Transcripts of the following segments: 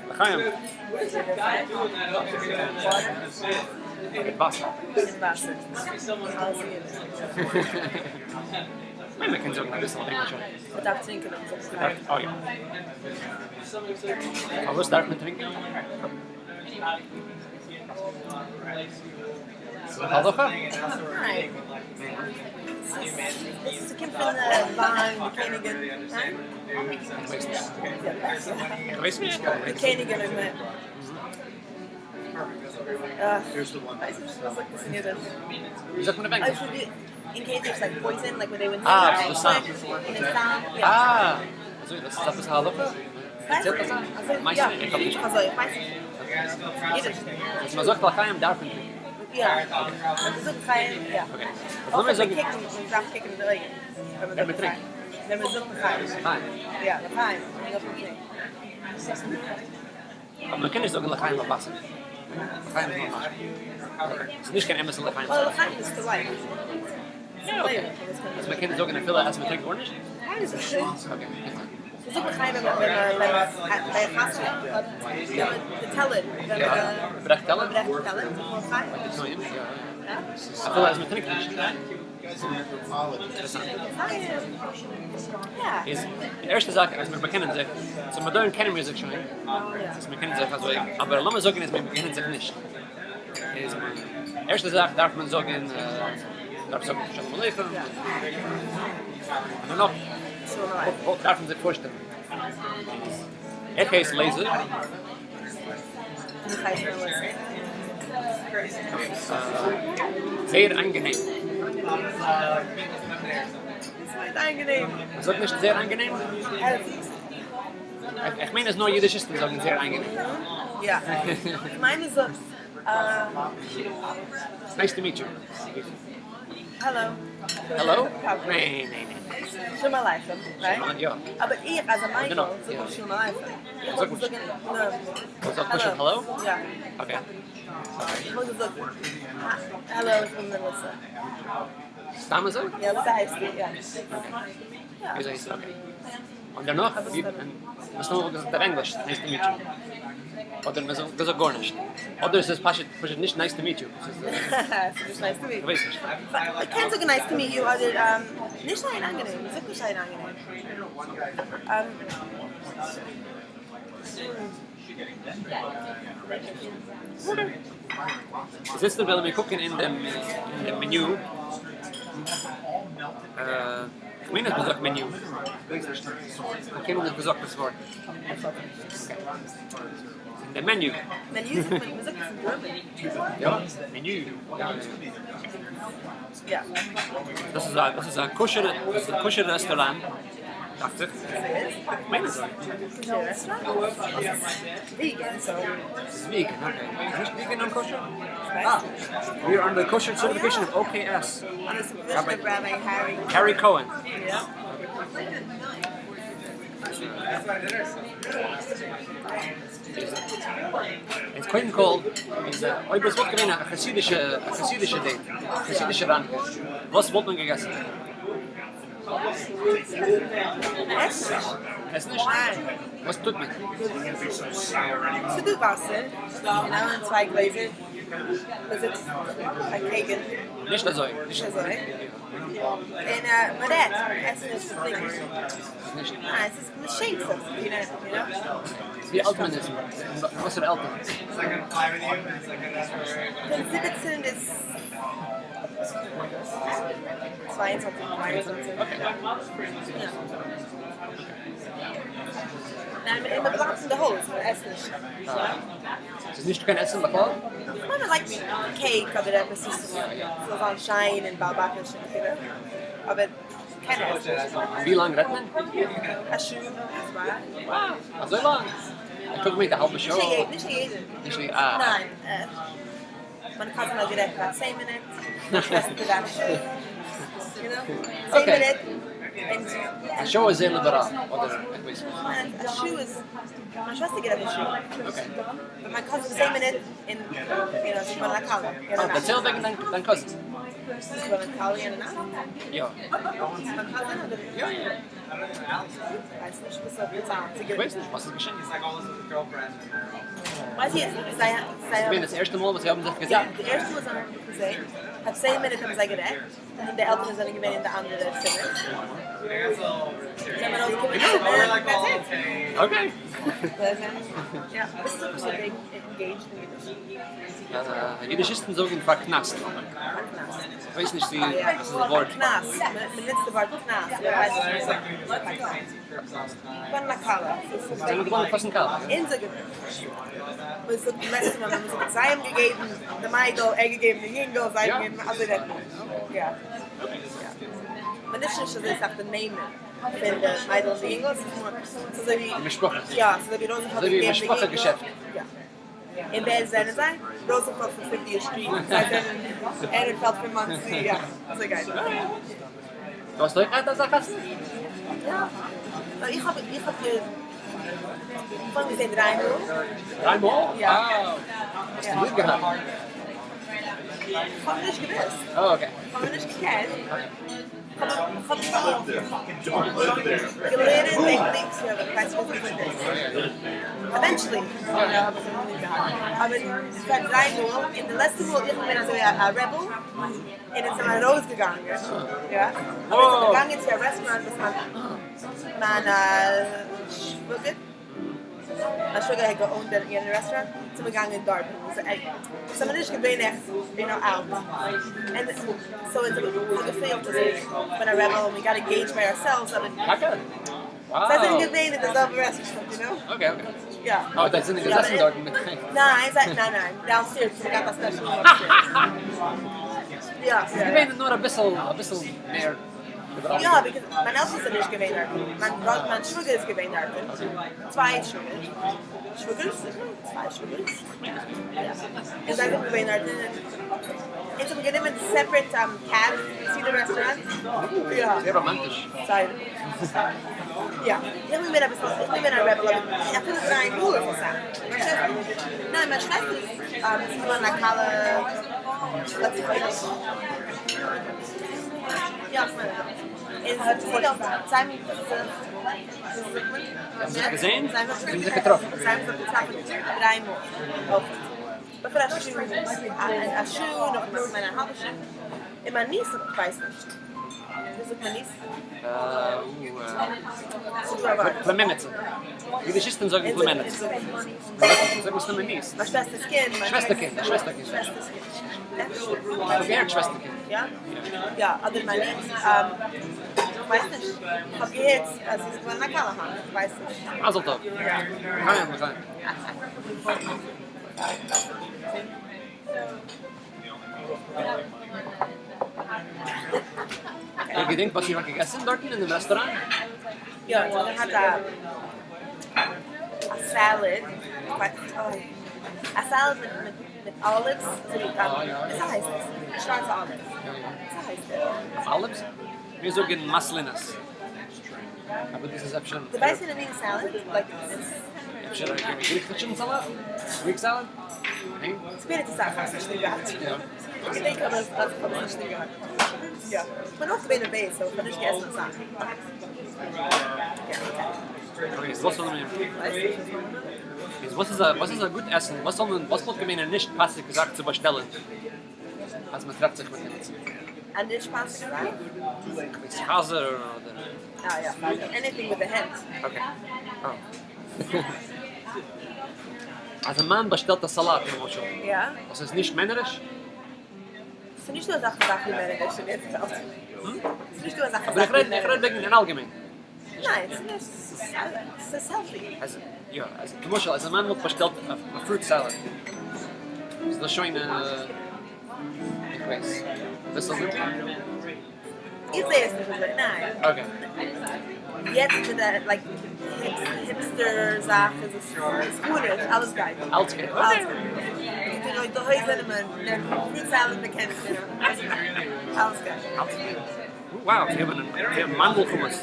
לחיים. מיט וואסער. מיט וואסער. אלעס אין אידיש. כ'מיין מ'קען זאגן אביסל ענגליש אויך. מ'דארף טרינקען אויב מ'זאגט לחיים. אוי יא. פארוואס דארף מען טרינקען? ס'איז א הלכה? ניין. ס'איז ס'קומט פון וויין, די קעניגען, ניין? איך ווייס נישט. איך ווייס נישט. די קעניגען אויב מען. ווייס נישט וואס זאגט עס אין אידיש. ווי זאגט מען אויף ענגליש? אין case there's like poison, like when they went אה, ס'איז דא סם. אה, אזוי, דאס איז עפעס א הלכה? דערציילט אזא מעשה? איך האב נישט. אזוי, איך ווייס נישט. אידיש. אז מען זאגט לחיים דארף מען טרינקען. יא, ווען מען זאגט לחיים, יא. okay. אז לאמיר זאגן. אויך ווען מען דארף קוקן אין די אויגן. ווען מען טרינקט. ווען מען זאגט לחיים. לחיים. יא, לחיים. נאכן טרינקען. אבער מען קען נישט זאגן לחיים אויף וואסער. לחיים איז נאר משקה. ס'איז נישט קיין אמת'ע לחיים. ווייל לחיים איז to life. יא okay. אז מען קען זאגן אפילו אז מען טרינקט גארנישט? ווייס איך נישט. okay. מ'זאגט לחיים ווען מען ביי א חתונה ווען מען די טעלער ווען מען ברעכט טעלער? ברעכט טעלער זאגט מען לחיים. יא. אפילו אז מען טרינקט נישט. איז די ערשטע זאך אז מיר באקענען זיך, so מדורים קענען מיר זיך שוין, אז מיר קענען זיך אזוי, אבער לאמיר זאגן אז מיר באקענען זיך נישט, איז ערשטע זאך דארף מען זאגן, דארף זאגן שלום עליכם, און דערנאך דארף מען זיך פארשטעלן. איך הייס לייזער. איך הייס מעליסע. זייער איינגענעם. וואס מיינט איינגענעם? מען זאגט נישט זייער איינגענעם? איך מיין אז נאר אידישיסטן זאגן זייער איינגענעם. יא. איך מיין מען זאגט. Nice to meet you. Hello. Hello? ניין ניין ניין. שלום עליכם, right? יא. אבער איך אז א מיידל זאג איך שלום עליכם. איך וואלט געזאגט נאר. זאג פשוט האלא? יא. Okay. איך וואלט געזאגט האלא איך בין מעליסע. סתם אזוי? יא, ווי הייסטו? יא. ווי הייסטו? Okay. און דערנאך, מסתמא וואלט געזאגט אויף ענגליש, nice to meet you. אדער מען זאגט געזאגט גארנישט. אדער עס איז פשוט פשוט נישט nice to meet you. עס איז נישט nice to meet. איך ווייס נישט. מען קען זאגן nice to meet you אדער נישט זייער אנגענעם. מען זאגט נישט זייער אנגענעם. איז איצטער וועלן מיר קוקן אין דעם menu. איך מיין אז מען זאגט menu. איך האב קיינמאל נישט געזאגט דאס ווארט. אין דעם menu. Menu זאגט מען, מען זאגט עס אין German. יא, menu. יא. דאס איז א, דאס איז א כשר'ע, דאס איז א כשר'ע רעסטוראנט, דאכט זיך. כ'מיין אזוי. כשר'ע רעסטוראנט? Vegan, so. ס'איז vegan, okay. איז נישט vegan אן כשר? אה, we are under the kosher certification of OKS. Under supervision of Rabbi Harry. Harry Cohen. יא. איז קודם כל, איז אויב עס וואלט געווען א חסידישע, א חסידישע date, א חסידישע ראנקע, וואס וואלט מען געגעסן? עס נישט. עס נישט? ניין. וואס טוט מען? ס'דא וואסער, you know, אין צוויי גלעזער, מ'זיצט אקעגן. נישט אזוי. נישט אזוי. און מ'רעדט, עסן איז צו טרינקען. ניין, עס איז, מ'שעמט זיך צו טון עסן, you know. ווי אלט מען איז, וואסערע עלטער? פון 17 ביז 22, 23. Okay. ניין, מ'בלייבט אין די הויז, מ'עסט נישט. ס'איז נישט קיין עסן בכלל? כ'מיין מ'לייגט cake אדער עפעס וואס זאל זיין שיין און בעל בתיש און כאילו, אבער קיינער עסט נישט. ווי לאנג רעדט מען? א שעה, צוויי. Wow, אזוי לאנג? איך האב געמיינט א האלבע שעה. נישט יעדער. נישט יעדער, אה. ניין, מיין cousin האט גערעדט פאר 10 מינוט, מיין שוועסטער גערעדט א שעה, you know, 10 מינוט, און. א שעה איז זייער ליבעראל, אדער איך ווייס נישט. ניין, א שעה איז, מיין שוועסטער גערעדט א שעה. Okay. מיין cousin 10 מינוט, און, you know, זי איז געווארן א כלה. דערצייל וועגן דיין cousin. איז געווארן קאליע אין די נאכט? יא. מיין cousin אדער? יא יא. כ'ווייס נישט וואס האט געטאן. כ'ווייס נישט וואס איז געשען. ווייס איך זיי ס'איז געווען דאס ערשטע מאל וואס זיי האבן זיך געזען? יא, די ערשטע מאל זיי האבן זיך געזען, פאר 10 מינוט האבן זיי גערעדט, און די עלטערן זענען געווען אין די אנדערע צימער. זענען ארויסגעקומען פון צימער, that's it. Okay. יא, וואס איז די פשט engaged אין אידיש? אידישיסטן זאגן פארקנסט. פארקנסט. כ'ווייס נישט צו דאס איז די ווארט. קנס, מ'נוצט די ווארט קנס, מ'ווייסט נישט וואס פון א כלה. זענען געווארן חתן כלה. אונזער מ'זאגט לעצטע מאל מ'זאגט זיי האבן געגעבן די מיידל, ער געגעבן די יונגל, זיי האבן געגעבן, אזוי רעדט מען. יא. מ'נוצט נישט אזוי סאך די נעמען פון די מיידל און די יונגל, ס'איז נאר, ס'איז אזוי ווי, די משפחה. יא, ס'איז אזוי ווי ראזענפעלד אזוי ווי געגעבן די משפחה יונגל. געשעפט. יא. און ווער זענען זיי? ראזענפעלד פון 50 Street, זיי זענען עהרענפעלד פון מאנסי, יא, אזוי גייט עס. דו האסט אויך געהאט אזא חתונה? יא. איך האב געזען דריי מאל. דריי מאל? יא. Wow. האסטו ליב געהאט? איך האב נישט געוואוסט. Oh, okay. איך האב נישט געקענט. איך האב געלערנט וועגן ליבס, איך ווייס נישט וואס דאס איז. Eventually, האב איך ליב געהאט. אבער עס וואר דריי מאל, און די לעצטע מאל איך בין אזוי א rebel, און אונז זענען ארויסגעגאנגען. יא. אבער אונז זענען געגאנגען צו א restaurant וואס מיין שוואגער, מיין שוואגער האט גע owned יענע restaurant, זענען מיר געגאנגען דארט. זענען מיר נישט געווען עכט, out. And so אונז האבן געפילט אז איך בין א rebel and we got engaged by ourselves. אבער טאקע? זיי זענען געווען אין די זעלבע restaurant, you know? Okay. יא. Oh, זיי זענען געזעסן דארט מיט ניין, זיי, ניין, ניין, downstairs, we got a special room upstairs. יא. ס'איז געווען נאר א ביסל מער יא, because מיין עלטערן זענען נישט געווען דארט. מיין שוואגער איז געווען דארט. צוויי שוואגער. שוואגערס? צוויי שוואגערס? יא. און זיי זענען געווען דארט. אונז האבן גענומען separate cabs to the restaurant. יא. זייער ראמאנטיש. Sorry. יא. איך בין געווען א rebel, אבער אפילו דריי מאל איז אסאך. מיין שוועסטער, ניין, מיין שוועסטער איז געווארן א כלה לעצטע חודש. יא, איך מיין אזוי. און זי האט זיי האבן זיך, ווי זאגט מען? זיי האבן זיך געזען? זיי האבן זיי האבן זיך געטראפן. זיי האבן זיך געטראפן דריי מאל. אויך. בעפאר א שעה, נאך מיין א האלבע שעה. און מיין niece, איך ווייס נישט. ווי זאגט מען niece? ס'איז דא א ווארט. פלימעניצע. אידישיסטן זאגן פלימעניצע. זאג וואס נאמען niece? מיין שוועסטער'ס קינד. שוועסטערקינד, שוועסטערקינד. שוועסטער'ס קינד. געהערט שוועסטערקינד. יא? יא, אדער מיין niece. איך ווייס נישט. איך האב געהערט, אז זי איז געווארן א כלה היינט. איך ווייס נישט. מזל טוב. לחיים, לחיים. איר געדענקט, וואס איר האט געגעסן דארט אין דעם רעסטוראנט? יא, איך האט א salad. א salad מיט olives. ווי הייסט עס? שווארצע olives. ווי הייסט עס? Olives? מיר זאגן מאסלינעס. אבער דאס איז אפשר דו ווייסט ווי מין salad? Like this. אפשר א גריכישן סאלאט? Greek salad? ניין? ס'איז אסאך, האסט נישט ליב געהאט. יא. איך געדענק אבער אז איך האב עס נישט ליב געהאט. יא. איך בין אויך געווען אין בית, so איך האב נישט געגעסן אסאך. יא, okay. Okay, וואס זאל מען ווייסט נישט, וואס זאל מען איז וואס איז א גוט עסן? וואס וואלט געווען א נישט פאסיגע זאך צו באשטעלן? אז מען טרעפט זיך מיט עמיצן. א נישט פאסיגע זאך? איך ווייס, חזיר אדער Ah, יא. Anything with a hint. Okay. Oh. אז א מאן באשטעלט א סאלאט, למשל. יא? דאס איז נישט מענעריש? ס'איז נישט דא אזא זאך ווי מענעריש אין יעדע וועלט. ס'איז נישט דא אזא אבער איך זאך ווי רעד, איך רעד מענעריש. וועגן אין אלגעמיין. ניין, ס'איז נישט, ס'איז healthy. אז, יא, אז, למשל, אז א מאן וואלט באשטעלט א fruit salad. איז דאס שוין, איך ווייס, דאס איז איך זע עס נישט אזוי, ניין. Okay. יעצט מיט די, like, hipster זאך איז עס איז גארנישט, אלעס גייט. אלעס גייט, אלעס okay. גייט. די הויזן און מען נעמט fruit salad, מען קען, אלעס גייט. אלעס גייט. Wow, זיי האבן מאנדל חומוס.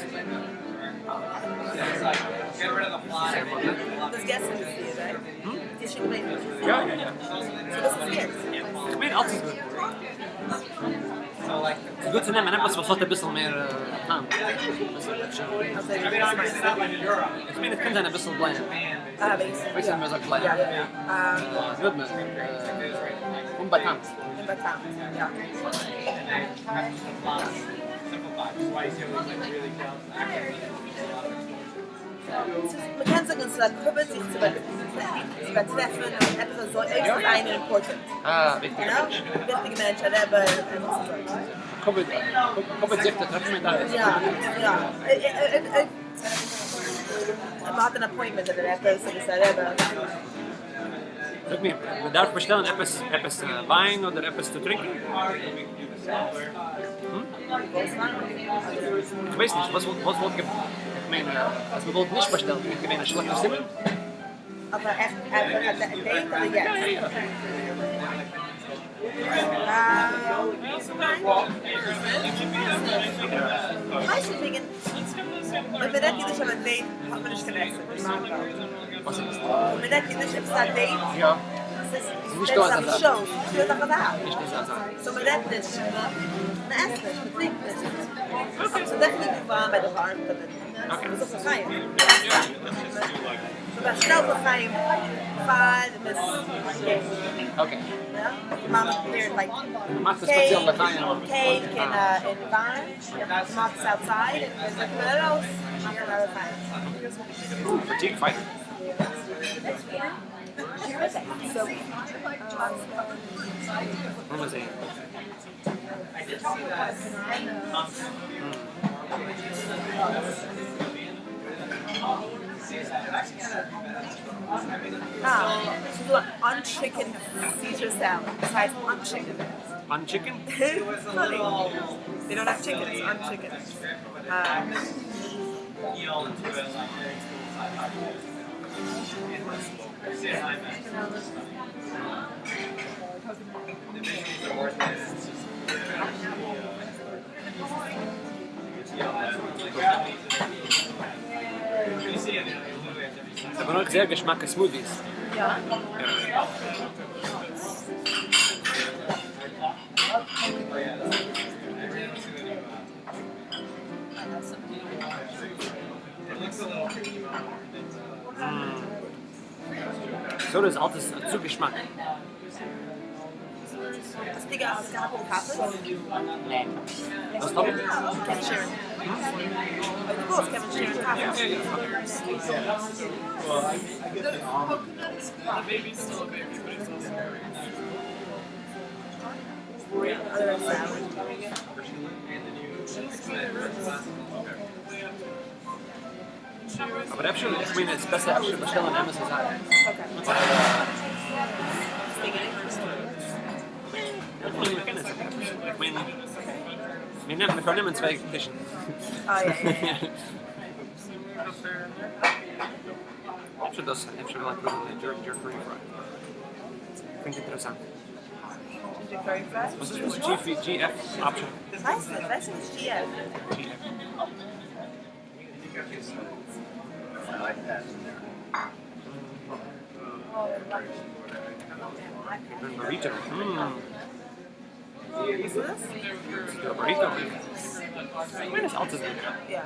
זייער מאדנע. דאס געסן איז דיר, right? די שוין געווען. יא. So דאס איז גוט. איך מיין, אלעס איז גוט. ס'איז גוט צו נעמען עפעס וואס האט אביסל מער טעם. איך מיין עס קען זיין אביסל bland. ווייסט ווי מ'זאגט bland? נודנע. אומבאטאמט. מ'קען זאגן ס'איז א כבוד זיך צו באטרעפן עפעס אזוי אויב ס'איז איינער important. אה, וויכטיגע מענטש. וויכטיגע מענטש, א רבי, עפעס אזוי. כבוד, כבוד זיך צו טרעפן מיט א. יא, יא. אויב מ'האט אן appointment אדער עפעס, אדער ס'איז א רבי. זאג מיר, מ'דארף באשטעלן עפעס, עפעס וויין אדער עפעס צו טרינקען? איך ווייס נישט, וואס וואלט גע. איך מיין אז מ'וואלט נישט באשטעלט וואלט געווען א שלעכטע סימן? אויף א עכט date אדער יעצט? כ'ווייס נישט וועגן אויב מ'רעדט אידיש אויף א date האט מען נישט קיין accent. וואס איז? אויב מ'רעדט אידיש עפעס א date ס'איז נישטא אזא זאך. נישטא אזא זאך. נישטא אזא זאך. so מ'רעדט נישט, מ'עסט נישט, מ'טרינקט נישט. ס'איז definitely דא וויין ביי די באר, מ'זאגט לחיים. מ'באשטעלט לחיים פאר מ'גייט. okay. מאמע prepared like מ'מאכט א ספעציעל לחיים. cake און וויין, מ'מאכט עס outside און מ'זאגט ארויס, מאכט מען א לחיים. Fatigue fighter. לאמיר זעהן. אה, ס'איז דא א unchicken Caesar salad, דאס הייסט unchicken. Unchicken? Funny. They don't have chicken, it's unchicken. זיי האבן אויך זייער געשמאקע smoothies. יא. Soda איז אלץ צו געשמאק. האסטו געהאט קאפל? ניין. ווילסט האבן? מ'קען share ן. אויב דו ווילסט קען מען share ן קאפל. אדער א salad. אבער אפשר, איך מיין עס איז בעסער אפשר באשטעלן אן אמת'ע זאך. Okay. איך מיין מ'קען עס איך מיין מיר נעמען מיר פארנעמען צוויי טישן. אה יא יא יא. אפשר דאס אפשר וויל איך פרובירן די ginger curry fry. קלינגט אינטערעסאנט. Ginger curry fry? וואס איז דאס GF option? ווייס נישט, ווייס נישט וואס GF. GF. Burrito. וואס איז דאס? ס'איז דא א burrito. כ'מיין עס אלץ איז גוט. יא.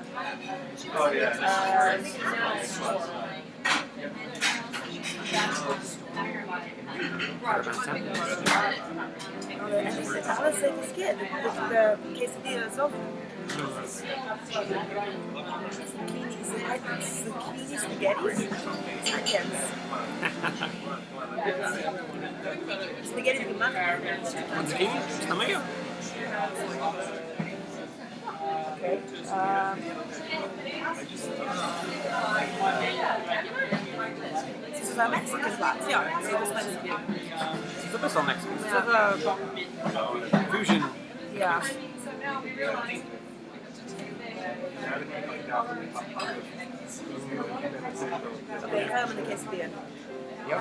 אלעס זעט אויס גוט. די quesadilla איז אויך zucchini spaghetti? Spaghetti איז געמאכט פון zucchini? מסתמא יא. Okay. ס'איז א Mexican פלאץ, יא. ס'איז Mexican. ס'איז אביסל Mexican. ס'איז אזא fusion. יא. Okay, איך האב די quesadilla. יא.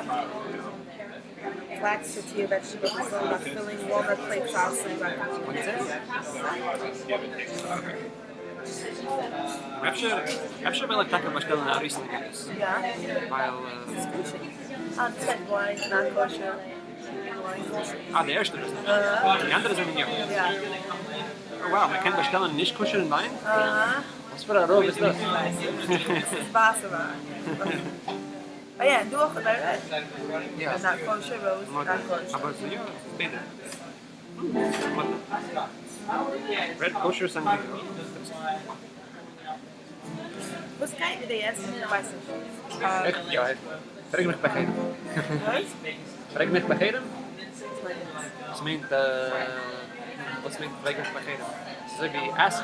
Flax tortilla vegetable filling, walnut flake sauce, and guacamole. אפשר, אפשר וויל איך טאקע באשטעלן א ריסל עפעס. יא. ווייל... Set wine, not kosher. אה, די ערשטע איז נישט. די אנדערע זענען יא. יא. Oh wow, מען קען באשטעלן נישט כשר'ן וויין? אהא. וואס פאר א רב איז דאס? ס'איז ווייסע וויין. אה יא, דא אויך ביי red. יא. Not kosher rose, not kosher. אבער ס'איז יא, ס'איז ביידע. Red kosher sangria. וואס גייט מיט די עסן? איך ווייס נישט. איך, יא, איך. פרעג מיך בחרם. וואס? פרעג מיך בחרם? וואס מיינט דאס? דאס מיינט, וואס מיינט פרעג מיך בחרם? ס'איז אזוי ווי ask,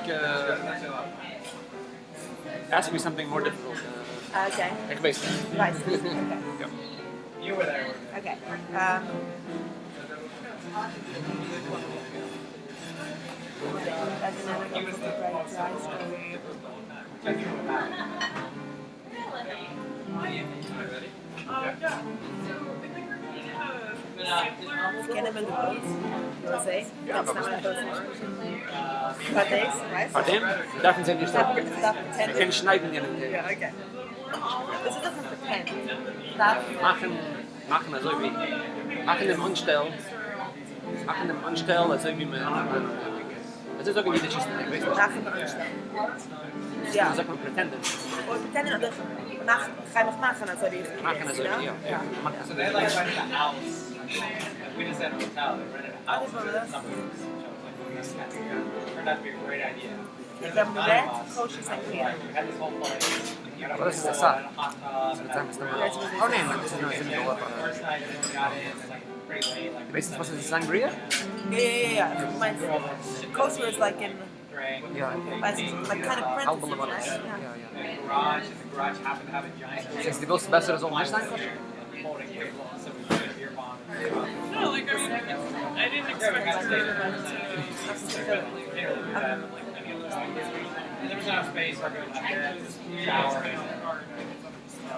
ask me something more difficult. Okay. איך ווייס נישט. ווייסט נישט, okay. יא. Okay. קענען מען די rose? יא, פארוואס נישט? פאר דאס, ווייסט? פאר דעם דארפן זיי נישט האבן. דארף מען קען שניידן יענעם tape. יא, okay. דאס איז דאך א pretend. דארף מאכן, מאכן אזוי ווי, מאכן דעם אנשטעל, מאכן דעם אנשטעל אזוי ווי מען, אזוי זאגן אידישיסטן, איך ווייס נישט. מאכן דעם אנשטעל. יא. זאגט מען pretend ען. אדער pretend ען אדער מאך, גיי מיך מאכן אזוי ווי איך מאכן אזוי ווי, יא, יא. מאכן אזוי ווי. Red kosher sangria. אבער דאס איז אסאך. Oh ניין, דאס איז נאר 7 דאלאר פאר א. דו ווייסט נישט וואס איז sangria? יא, יא, יא, יא. מיינס kosher איז like אין יא. ווייס איך, like kind of האלבע parentheses, לבנות. right? יא, יא. זעסט, דו ווילסט בעסער עס זאל נישט זיין kosher? No, like I mean, I didn't expect to I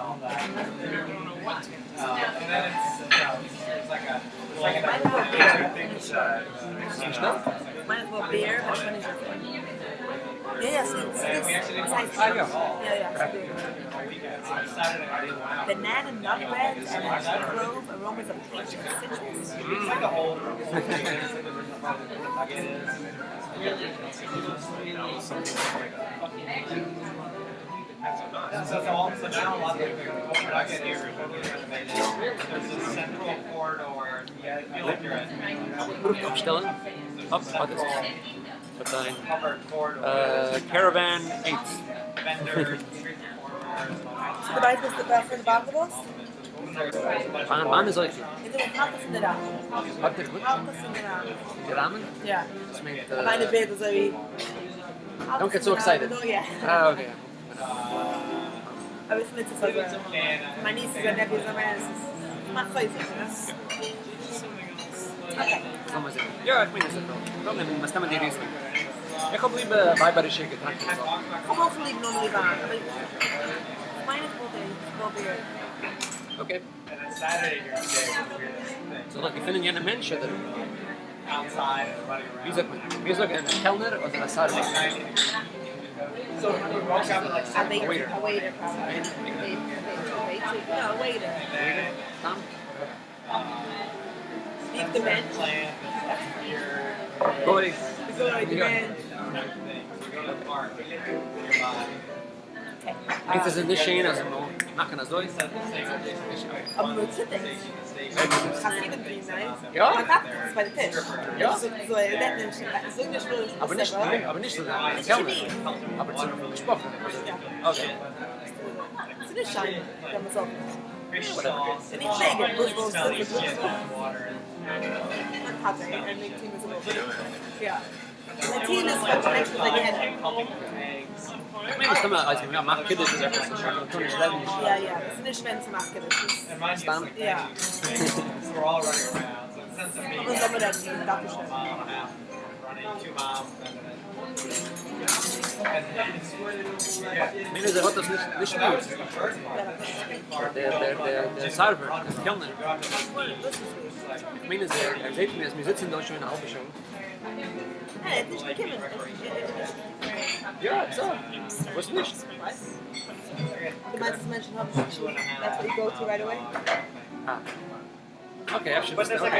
don't know what to נישט דא? Might as well beer, but finish it. יא, יא, ס'איז ס'איז אה, יא. יא, יא, ס'איז Banana nut bread and clove aromas of peach and citrus. פרואווט אפשטעלן. אפ, וואס איז עס? וואס דיין Caravan 8. דו ווייסט וואס די פון די באנגעלאוס? וויין, וויין איז אויך גוט. איך זאג האלט עס אין די ראמען. האלט איך וואס? האלט עס אין די ראמען. די ראמען? יא. דאס מיינט מיינע ווערטער אזוי ווי Don't get so excited. יא. אה, okay. אבער איך נוץ עס אזוי. מיין nieces and nephews און מיינע עס איז מאכט חוזק, יא. Okay. לאמיר זען. יא, איך מיין עס איז דא. דא נעמען מסתמא די Riesling. איך האב ליב ווייבערישע געטראנקען. איך האב אויך ליב normally וויין, אבער איך מיין איך וויל די, איך וויל beer. Okay. זאל איך געפינען יענע מענטש אדער? ווי זאגט מען? ווי זאגט מען? א קעלנער אדער א server? A waiter. Waiter. A waiter, probably. Wait, wait, wait, no, a waiter. Waiter? סתם? Leave the bench. גוי. The goy, the יא. bench. Okay. מיינט עס איז נישט שיין אז מאכן אזוי? אבער מען טוט דאס. חסידים טוען זיי. יא? מיין טאטע טוט עס ביי די טיש. יא? אזוי, ער רעדט נישט, זאג נישט וואס אבער נישט, אבער נישט צו די נישט צו קעלנער. מיר. אבער צו משפחה. יא. Okay. ס'איז נישט שיין, ווען מען זאל נישט. Whatever. און איך פלעג, וואס וואס וואס וואס. מיין טאטע, ער מעג טון וואס ער וויל. יא. מיין טון איז פאר מענטשן וואס זיי קענען. איך מיין מסתמא אז מען מאכט קידוש איז עפעס נישט, מען טאר נישט רעדן. יא, יא, עס איז נישט ווען ס'מאכט קידוש. סתם? יא. אבער זאל מען רעדן, דארף נישט רעדן. מיין אז ער האט דאס נישט נישט ליב. דער דער דער דער server, דער קעלנער. איך מיין אז ער ער זעט מיר אז מיר זיצן דא שוין א האלבע שעה. ניין, ער האט נישט באקומען. יא, so. וואס נישט? דו מיינסט אז מענטשן האבן נישט, that's what you go to right away? אה. Okay, אפשר ביסטו okay.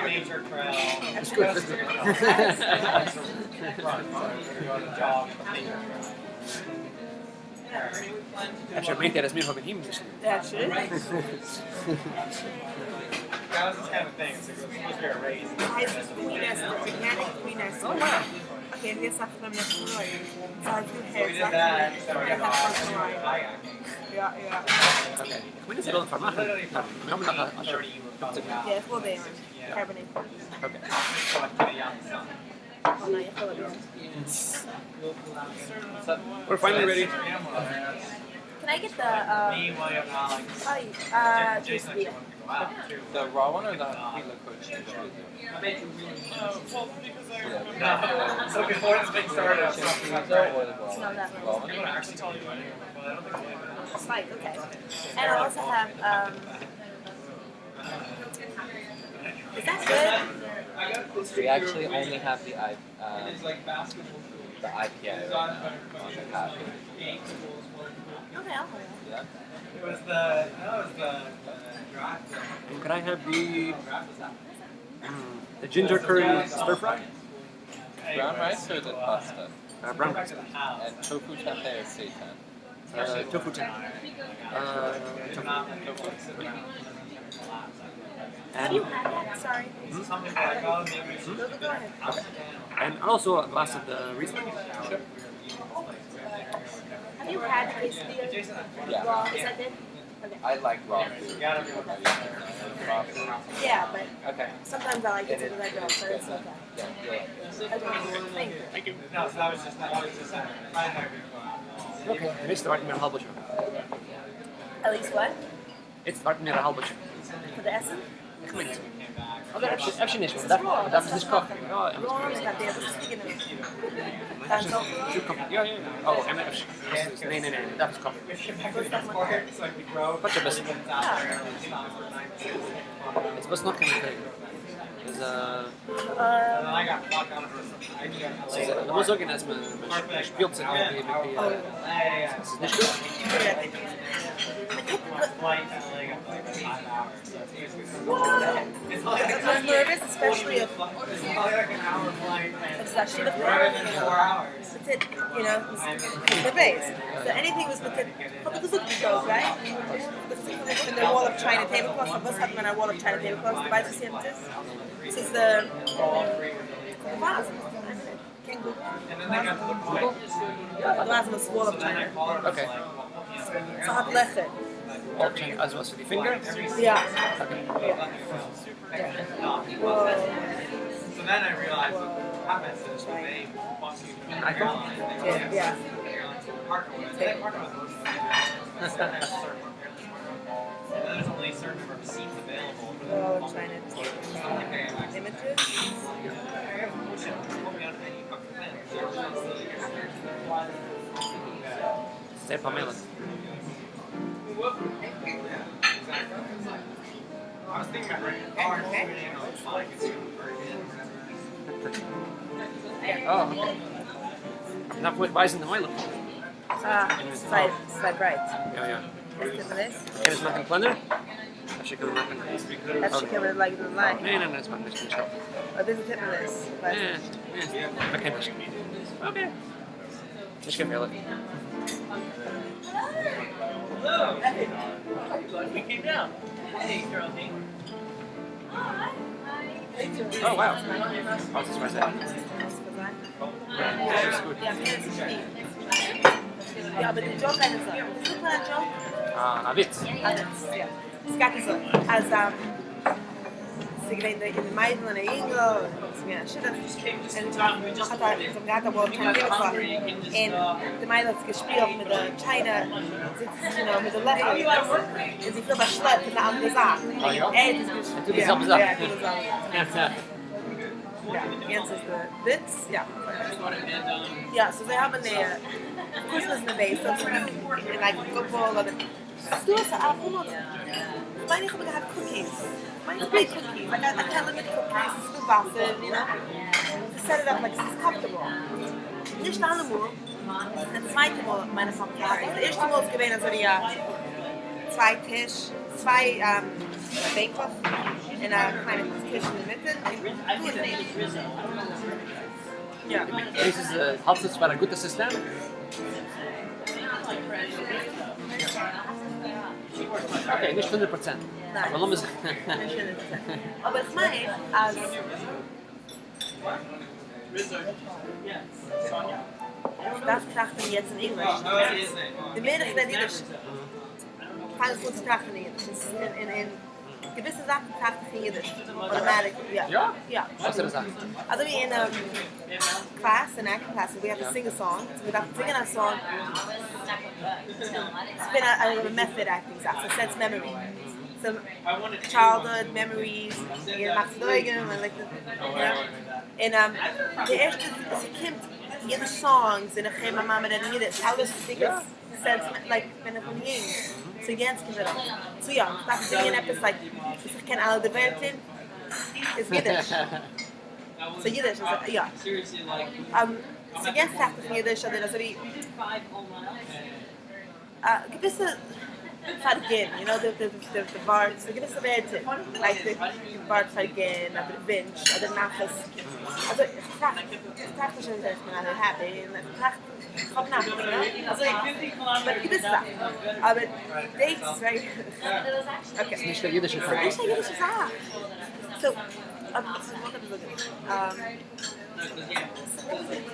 איז גוט, איז גוט. אפשר מיינט ער אז מיר האבן אים נישט ליב. אפשר. הייסט Queen Esther, Organic Queen Esther. Okay, און יעצט דארף איך נעמען עפעס רויע. Okay, איך מיין אז זיי ווילן פארמאכן. מיר האבן נאך א שעה. יא, איך וויל דעם carbonate. Okay. We're finally ready. Can I get the quesadilla? The raw one or the huitlacoche? Well, because I remember. So before this thing started, I was talking about Or the raw No, one? that Raw one. one? Spike, okay. And I also have is that good? We actually only have the I the IPA right now on the tap. Okay, I'll have that. Yeah. It was the no, it was the draft. And could I have the the ginger curry stir fry? Brown rice or the pasta? Brown rice. And tofu tempeh or seitan? Tofu tempeh. Tofu. Tofu. And You had that? Sorry. Hmm? Go, go ahead. Okay. And also a glass of the Riesling. Sure. Have you had the quesadilla? Yeah. Raw? Is that good? Okay. I like raw food. Raw food. Yeah, but Okay. sometimes I like it, It is, sometimes I it don't, is but good it's then. okay. Yeah, you like it. Okay, thank you. Thank you. No, so that was just that was just Okay. איצט ווארטן מיר א האלבע שעה. At least what? איצט ווארטן מיר א האלבע שעה. For the עסן? איך מיין אזוי. אדער אפשר אפשר נישט, מען דארף מען דארף עס נישט קאכן. יא, אמת. יא, יא, יא. Oh, אמת אפשר. ניין, ניין, ניין, מען דארף עס קאכן. כאטש אביסל. יעצט וואס נאך קען מען פרעגן? איז ס'איז לאמיר זאגן אז מען שפילט זיך מיט די מיט די ס'איז נישט גוט? I'm nervous, especially if it's actually the That's it, you know, it's the base. So anything was with the joke, right? In the wall of China tablecloth, וואס האט מען א wall of China tablecloth? דו ווייסט וואס יענץ איז? ס'איז די וואס? קען Google? ווייזן וואס wall of China. Okay. ס'האט לעכער. Wall of China, אז וואס פאר די פינגער? יא. Okay. So then I realized what happens is when they bump you from the airline, they Yeah. And then there's only a certain number of seats available for Wall the of China images. זייער פאמעליך. I was thinking about renting a car. Oh, okay. דארף ווייזן דעם עולם. אה, ס'איז ברייט. יא, יא. איז דאס? קען עס מאכן קלענער? אפשר קען מען מאכן. אפשר קען מען לייגן די line. ניין, ניין, ניין, עס מאכט נישט נישט העלפן. Oh, this is this. ניין, ניין, מ'קען נישט. Okay. נישט קיין פעלער. Hello. We came down. Hey, Geraldine. Oh, wow. Oh, דאס איז זייער. דאס איז גוט. יא, יא, אבער די joke איינער זאגט. איז דאס א joke? אה, א וויץ. א וויץ, יא. ס'גייט אזוי. אז ס'איז געווען די מיידל און א יונגל, ס'איז געווען א שידוך, און נאך האט ער, זיי האבן געהאט א wall of China tablecloth, און די מיידל האט געשפילט מיט די China, you know, מיט די לעכער, און זי פילט א שלעפ פון די אנדערע זייט. אה, יא? ער האט עס געשפילט. טוט די זעלבע זאך. יא, טוט די זעלבע זאך. יא, יענץ איז די וויץ, יא. יא, so זיי האבן די Christmas אין די base, so like football אדער דו האסט א הומאר. כ'מיין איך האב געהאט cookies. כ'מיין איך bake cookies. Like I can't limit cookies, ס'איז דא וואסער, you know. To set it up like ס'איז comfortable. נישט אלעמאל. די צווייטע מאל מיין איך האב געהאט. די ערשטע מאל איז געווען אזוי ווי א צוויי טיש, צוויי בענקלעך און א קליינע טיש אינמיטן און גארנישט. דאס איז, האלטסט עס פאר א גוטע סיסטעם? Okay, נישט 100%. אבער לאמיר זיך. נישט 100%. אבער איך מיין אז. איך דארף טראכטן יעצט אין ענגליש. די מער איך רעד אידיש, פאנג איך אן צו טראכטן אין אידיש. און אין געוויסע זאכן טראכט איך אין אידיש automatically. יא. יא? יא. וואסערע זאכן? אזוי ווי אין class, אין acting class, we have to sing a song. So מיר דארפן זינגען א song. ס'איז געווען א method acting זאך, so sense memory. So childhood memories, יעדער מאכט צו די אויגן, מען לייגט, you know. און די ערשטע, ס'קומט יעדע songs און איך הער מיין מאמע רעדן אידיש, אלעס because sense like ווען איך בין יונג, so יענץ קומט ארויף. So יא, איך דארף זינגען עפעס like וואס איך קען אלע די ווערטער, איז אידיש. So אידיש איז יא. So יעצט טראכט איך אין אידיש אדער אזוי ווי א געוויסע פארגין, you know, די די ווארט, די געוויסע ווערטער, like די ווארט פארגין אדער ווינטש אדער נחת, אזוי איך טראכט, איך טראכט נישט אז איך בין אזוי happy, און איך טראכט איך האב נחת, you know, אזוי but געוויסע זאכן, אבער דאס איז very okay. ס'איז נישט א אידישע זאך. ס'איז נישט א אידישע זאך. So, אבער איך וואלט עפעס זאגן.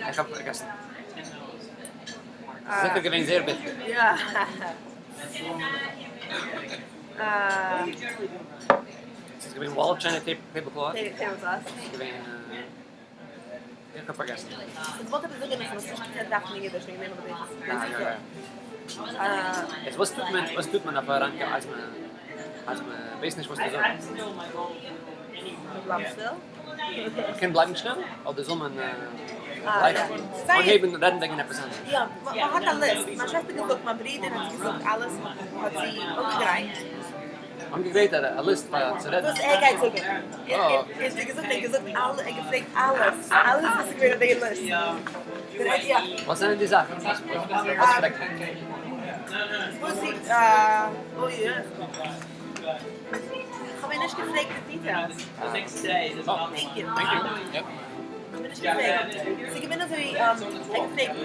איך האב פארגעסן. ס'איז זיכער געווען זייער וויכטיג. יא. ס'איז געווען wall of China tablecloth. Tablecloth. ס'איז געווען, איך האב פארגעסן. איך וואלט עפעס זאגן אז מ'האט נישט געקענט טראכטן אין אידיש וועגן דעם האב איך אה, יא יא. איז וואס טוט מען, וואס טוט מען אויף א ראנקע אז מען, אז מען ווייסט נישט וואס צו זאגן? מ'בלייבט שטיל. מ'קען בלייבן שטיל? אדער זאל מען גלייך אנהייבן רעדן וועגן עפעס אנדערש? יא, מ'האט א list. מיין שוועסטער האט געזאגט, מיין ברודער האט געזאגט אלעס האט זי אנגעגרייט. אנגעגרייט א list פאר צו רעדן? וואס ער גייט זאגן. ער האט געזאגט, ער האט געזאגט אלע, ער האט געפרעגט אלעס, אלעס וואס איז געווען אויף די list. יא. וואס זענען די זאכן? וואס פרעגט מען? וואס זי, אוי יא. איך האב איר נישט געפרעגט די details. Thank you. Thank you. איך האב איר נישט געפרעגט. ס'איז געווען אזוי ווי, ער האט געפרעגט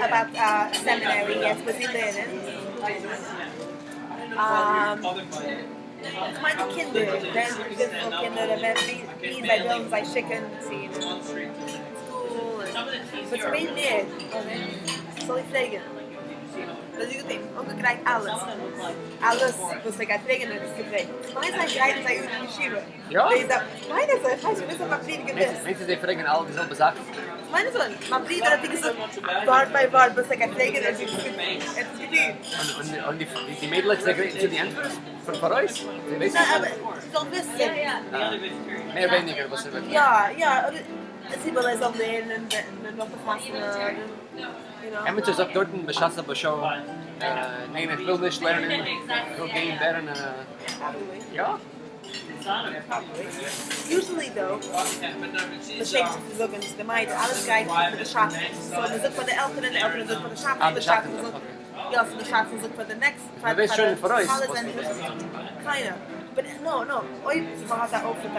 about seminary יעצט וואס זי לערנען. איך מיין די קינדער, ווען וויפיל קינדער און ווען ווי זיי ווילן זיי שיקן צו school. But ס'געווען מער. זאל איך פרעגן? זי האט אנגעגרייט אלעס, אלעס וואס ער גייט פרעגן האט ער געפרעגט. כ'מיין זיי גרייטן זיי אן אין ישיבה. יא? כ'מיין אזוי, כ'ווייס נישט וויאזוי מיין ברודער געוואוסט. מיינסטו זיי פרעגן אלע די זעלבע זאכן? כ'מיין אזוי, מיין ברודער האט געזאגט ווארט ביי ווארט וואס ער גייט פרעגן און זי האט עס געטון. און די מיידלעך זיי גרייטן צו די ענטפערס פון פאראויס? זיי ווייסן ניין אבער זי זאל וויסן. מער ווייניגער וואס ער וועט יא יא, זי וויל ער זאל לערנען נאך די חתונה. עמיצער זאגט דארטן בשעת א באשאו, ניין איך וויל נישט לערנען, איך וויל גיין ווערן א. יא? Usually though, מ'שיקט צו זאגן צו די מיידל, אלעס גייט מיט די שדכן, so מ'זאגט פאר די עלטערן, די עלטערן זאגן פאר די שדכן, די שדכן זאגט, יא, so די שדכן זאגט פאר די next, פאר די מ'ווייסט שוין אין פאראויס כלה וואס זענען מ'וויל. קיינער, but no no, אויב מ'האט א אויך א.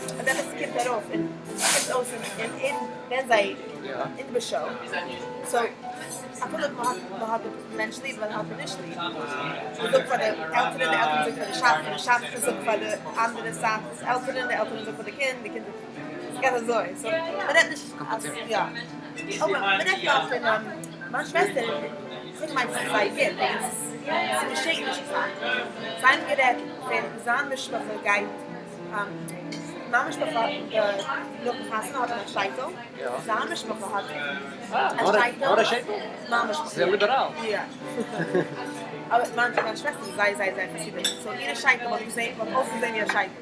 און ווען עס קומט ארויף און קומט אויס און אין ווען זיי אין די show so אפילו מען האט די מענטש ליב מען האט אים נישט ליב מען זאגט פאר די עלטערן די עלטערן זאגן פאר די שדכן די שדכן זאגט פאר די אנדערע זייט'ס עלטערן די עלטערן זאגן פאר די קינד די קינד עס גייט אזוי so מען רעדט נישט אז יא אבער מען רעדט יא פון מיין שוועסטער איך האב געמיינט ס'איז זייער גוט וועגן ס'געשעט נישט אסאך זיי האבן גערעדט פון זיין משפחה גייט מיין משפחה האט נאך די חתונה האט מען א שייטל, זיין משפחה האט א שייטל. נאר א שייטל? מיין משפחה. זייער ליבעראל. יא. אבער מיין שוועסטער איז זייער זייער זייער חסידיש, so אירע שייטל וואלט געזען וואלט אויסגעזען ווי א שייטל.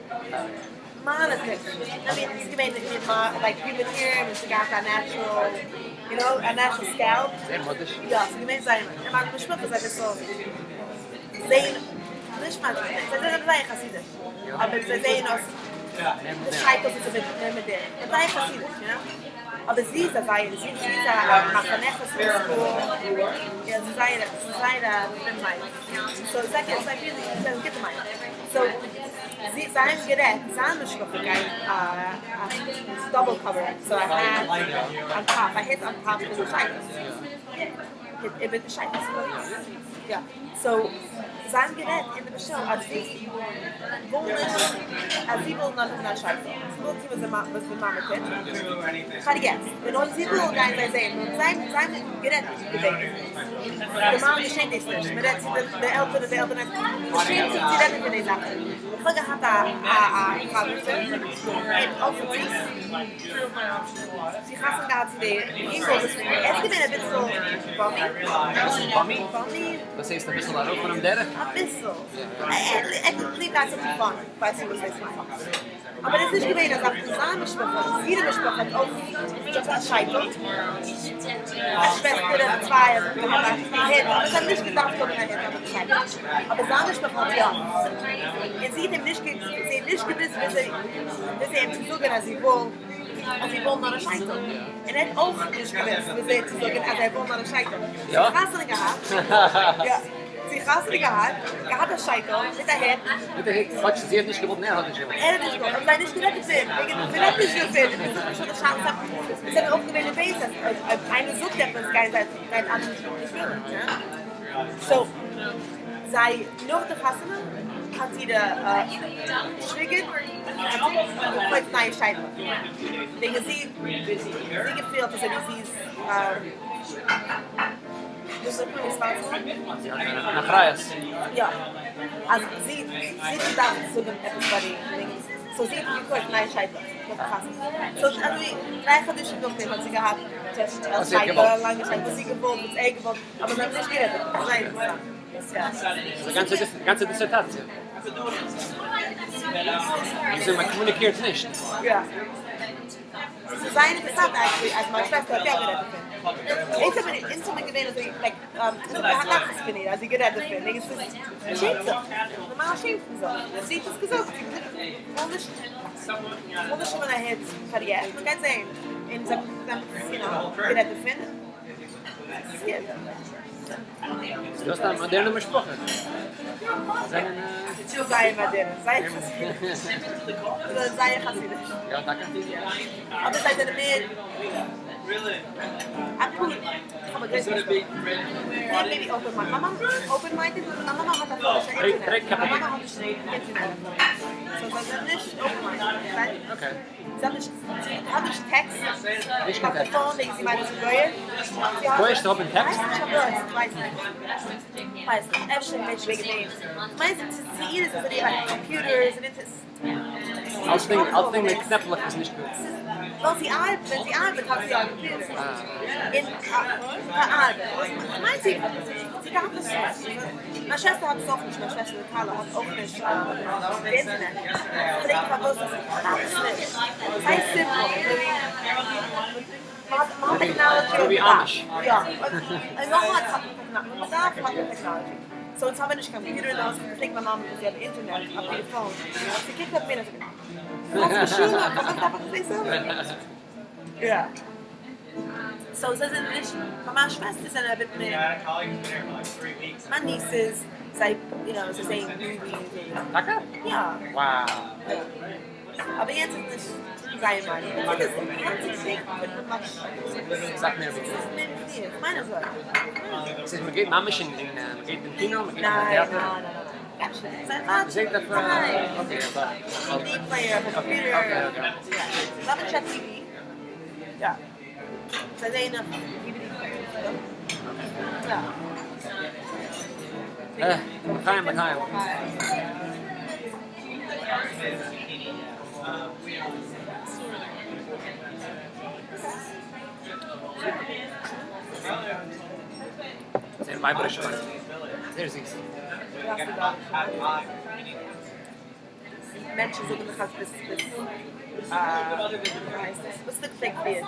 מיינע נישט. I mean ס'איז געווען like human hair און ס'האט געהאט א natural, you know, א natural scalp. זייער מאדיש. יא, ס'איז געווען זייער מאדיש. און מיין משפחה איז אביסל זעהן, נישט מיין, זיי זענען זייער חסידיש. אבער זיי זעען אויס די שייטל איז אביסל מער מאדערן, און זייער חסידיש, יא. אבער זי איז א זייער, זי איז א מחנכת אין school, יא, זי איז זייער, זי איז זייער א פרום מיידל. So זיי קענען, זיי פירן, זיי זענען גוטע מיידלעך. So, זי, זיי האבן גערעדט, זיין משפחה גייט א double cover, so א hat on top, א היט on top פון די שייטל, היט איבער די שייטל, יא, so זיי האבן גערעדט אין די באשטעל אז זי וויל נישט, אז זי וויל נאר האבן א שייטל, זי וויל טון וואס די מאמע טוט, פאר יעצט, און אויב זי וויל גייען זיי זען, און זיי האבן גערעדט דערוועגן, נארמאל געשעט דאס נישט, מען רעדט צו די עלטערן, די עלטערן שעמט זיך צו רעדן פון די זאכן, איך האב געהאט א א חבר'טע און אויך זיס, זי חתונה געהאט צו די יונגל וואס ער איז געווען אביסל bummy, bummy? bummy? דאס הייסט אביסל אראפ פונעם דרך? אביסל, ער האט ליב געהאט צו האבן fun, ווייסט וואס דאס מיינט. אבער עס איז נישט געווען אזא פון זיין משפחה, אירע משפחה האט אויך just א שייטל, א שוועסטער אדער צוויי האט געהאט א היט, אבער זיי האבן נישט געדארפט האבן א היט אדער שייטל, אבער זיין משפחה האט יא, און זי האט אים נישט זי האט נישט געוואוסט וויאזוי וויאזוי אים צו זאגן אז זי וויל אז זי וויל נאר א שייטל, און ער האט אויך נישט געוואוסט וויאזוי צו זאגן אז ער וויל נאר א שייטל, זי האט חתונה געהאט, יא. זי חתונה געהאט, געהאט א שייטל, מיט א היט. מיט א היט, כאטש זי האט נישט געוואלט און ער האט נישט געוואלט. ער האט נישט געוואלט, האבן זיי נישט גערעדט דערפון, וועגן מען רעדט נישט דערפון, מען זאגט נישט אז די שאלות זענען זענען אויך געווען נערוועז אז אויב איינער זאגט עפעס גייען זיי גייען אנדערע נישט ווילן, יא. so זיי נאך די חתונה האט אירע שוויגער האט געקויפט נייע שייטלעך, וועגן זי זי געפילט אזוי ווי זי איז. וואס זאגט מען responsible? זי האט אן אחריות. יא. אז זי זי האט געדארפט זאגן עפעס פאר איר דינגס. so זי האט געקויפט נייע שייטלעך נאך די חתונה. so אזוי דריי חדשים נאכדעם האט זי געהאט א שייטל, א לאנגע שייטל וואס זי געוואלט וואס ער געוואלט, אבער זיי האבן נישט גערעדט דערפון. זייער אינטערעסאנט. ס'איז א גאנצע גאנצע דיסערטאציע. וויאזוי מען קאמוניקירט נישט. יא. ס'איז זייער אינטערעסאנט actually אז מיין שוועסטער האט יא גערעדט דערפון. אונז האבן אונז האבן געווען אזוי like אונז האבן געהאט נחת פון איר אז זי גערעדט דערפון וועגן ס'איז שעמט זיך. נארמאל שעמט מען זיך. זי האט עס געזאגט. זי האט געזאגט איך וויל נישט איך וויל נישט האבן א היט פאר יעצט. מ'גייט זעהן. און זיי האבן יו נאו גערעדט דערפון. ס'איז גוט. דאס איז א מאדערנע משפחה. זענען. זייער מאדערן, זייער חסידיש. זייער חסידיש. יא טאקע? אבער זיי זענען מער אפאר, איך האב א גרויסע משפחה. מער maybe open mind. מיין מאמע open minded, מיין מאמע האט אפילו נישט א אינטערנעט. מיין מאמע האט נישט אינטערנעט. so זיי זענען נישט open minded. okay. זי האט נישט, זי האט נישט טעקסט נישט קיין אויף די טעקסט. phone וועגן זי מיינט עס איז גוי'איש. גוי'איש צו האבן טעקסט? ווייס נישט אויב ווייס נישט. ווייס נישט. אפשר נישט וועגן דעם. כ'מיין צו איר איז אזוי ווי computers און אינטערנעט. אלצדינג אלצדינג מיט קנעפלעך איז נישט גוט. ווייל זי ארבעט, ווען זי ארבעט האט זי א קאמפיוטער. און פאר ארבעט. כ'מיין זי זי דארף עס נישט. מיין שוועסטער האט עס אויך נישט, מיין שוועסטער די כלה האט אויך נישט די אינטערנעט. פרעג פארוואס זי דארף עס נישט. זייער simple. מ'האט technology אויב מ'דארף. יא. און נאכאמאל האט מען technology. ווען מ'דארף האט מען technology. so אונז האבן נישט קיין קאמפיוטער אין די הויז, איך פרעג מיין מאמע צו זי האט אינטערנעט אויף איר phone. זי קוקט אויף מיר און זאגט, חס ושלום, פארוואס דארף איך דאס האבן? יא. so זיי זענען נישט, פאר מיין שוועסטער זענען א bit מער, מיין nieces, זיי, יו נאו, זיי זעען movies און. טאקע? יא. Wow. אבער יענץ איז נישט זייער מיינונג. איך האב עס געזען ממש. סאך מער ווי ס'איז מער ווי פריער, איך מיין אזוי. ס'איז מ'גייט ממש אין אין מ'גייט אין קינא, מ'גייט אין טעאטער? ניין ניין ניין ניין. מ'זעט אויף okay אבער. TV player, אויף א קאמפיוטער. okay okay. זיי האבן נישט א TV. יא. זיי זעען אויף DVD player. יא. לחיים לחיים. זייער ווייבעריש אויך. זייער זיס. מענטשן זאגן דאך אז ביסט ביסט ווי הייסט עס? וואס איז די געפלעגט פריער?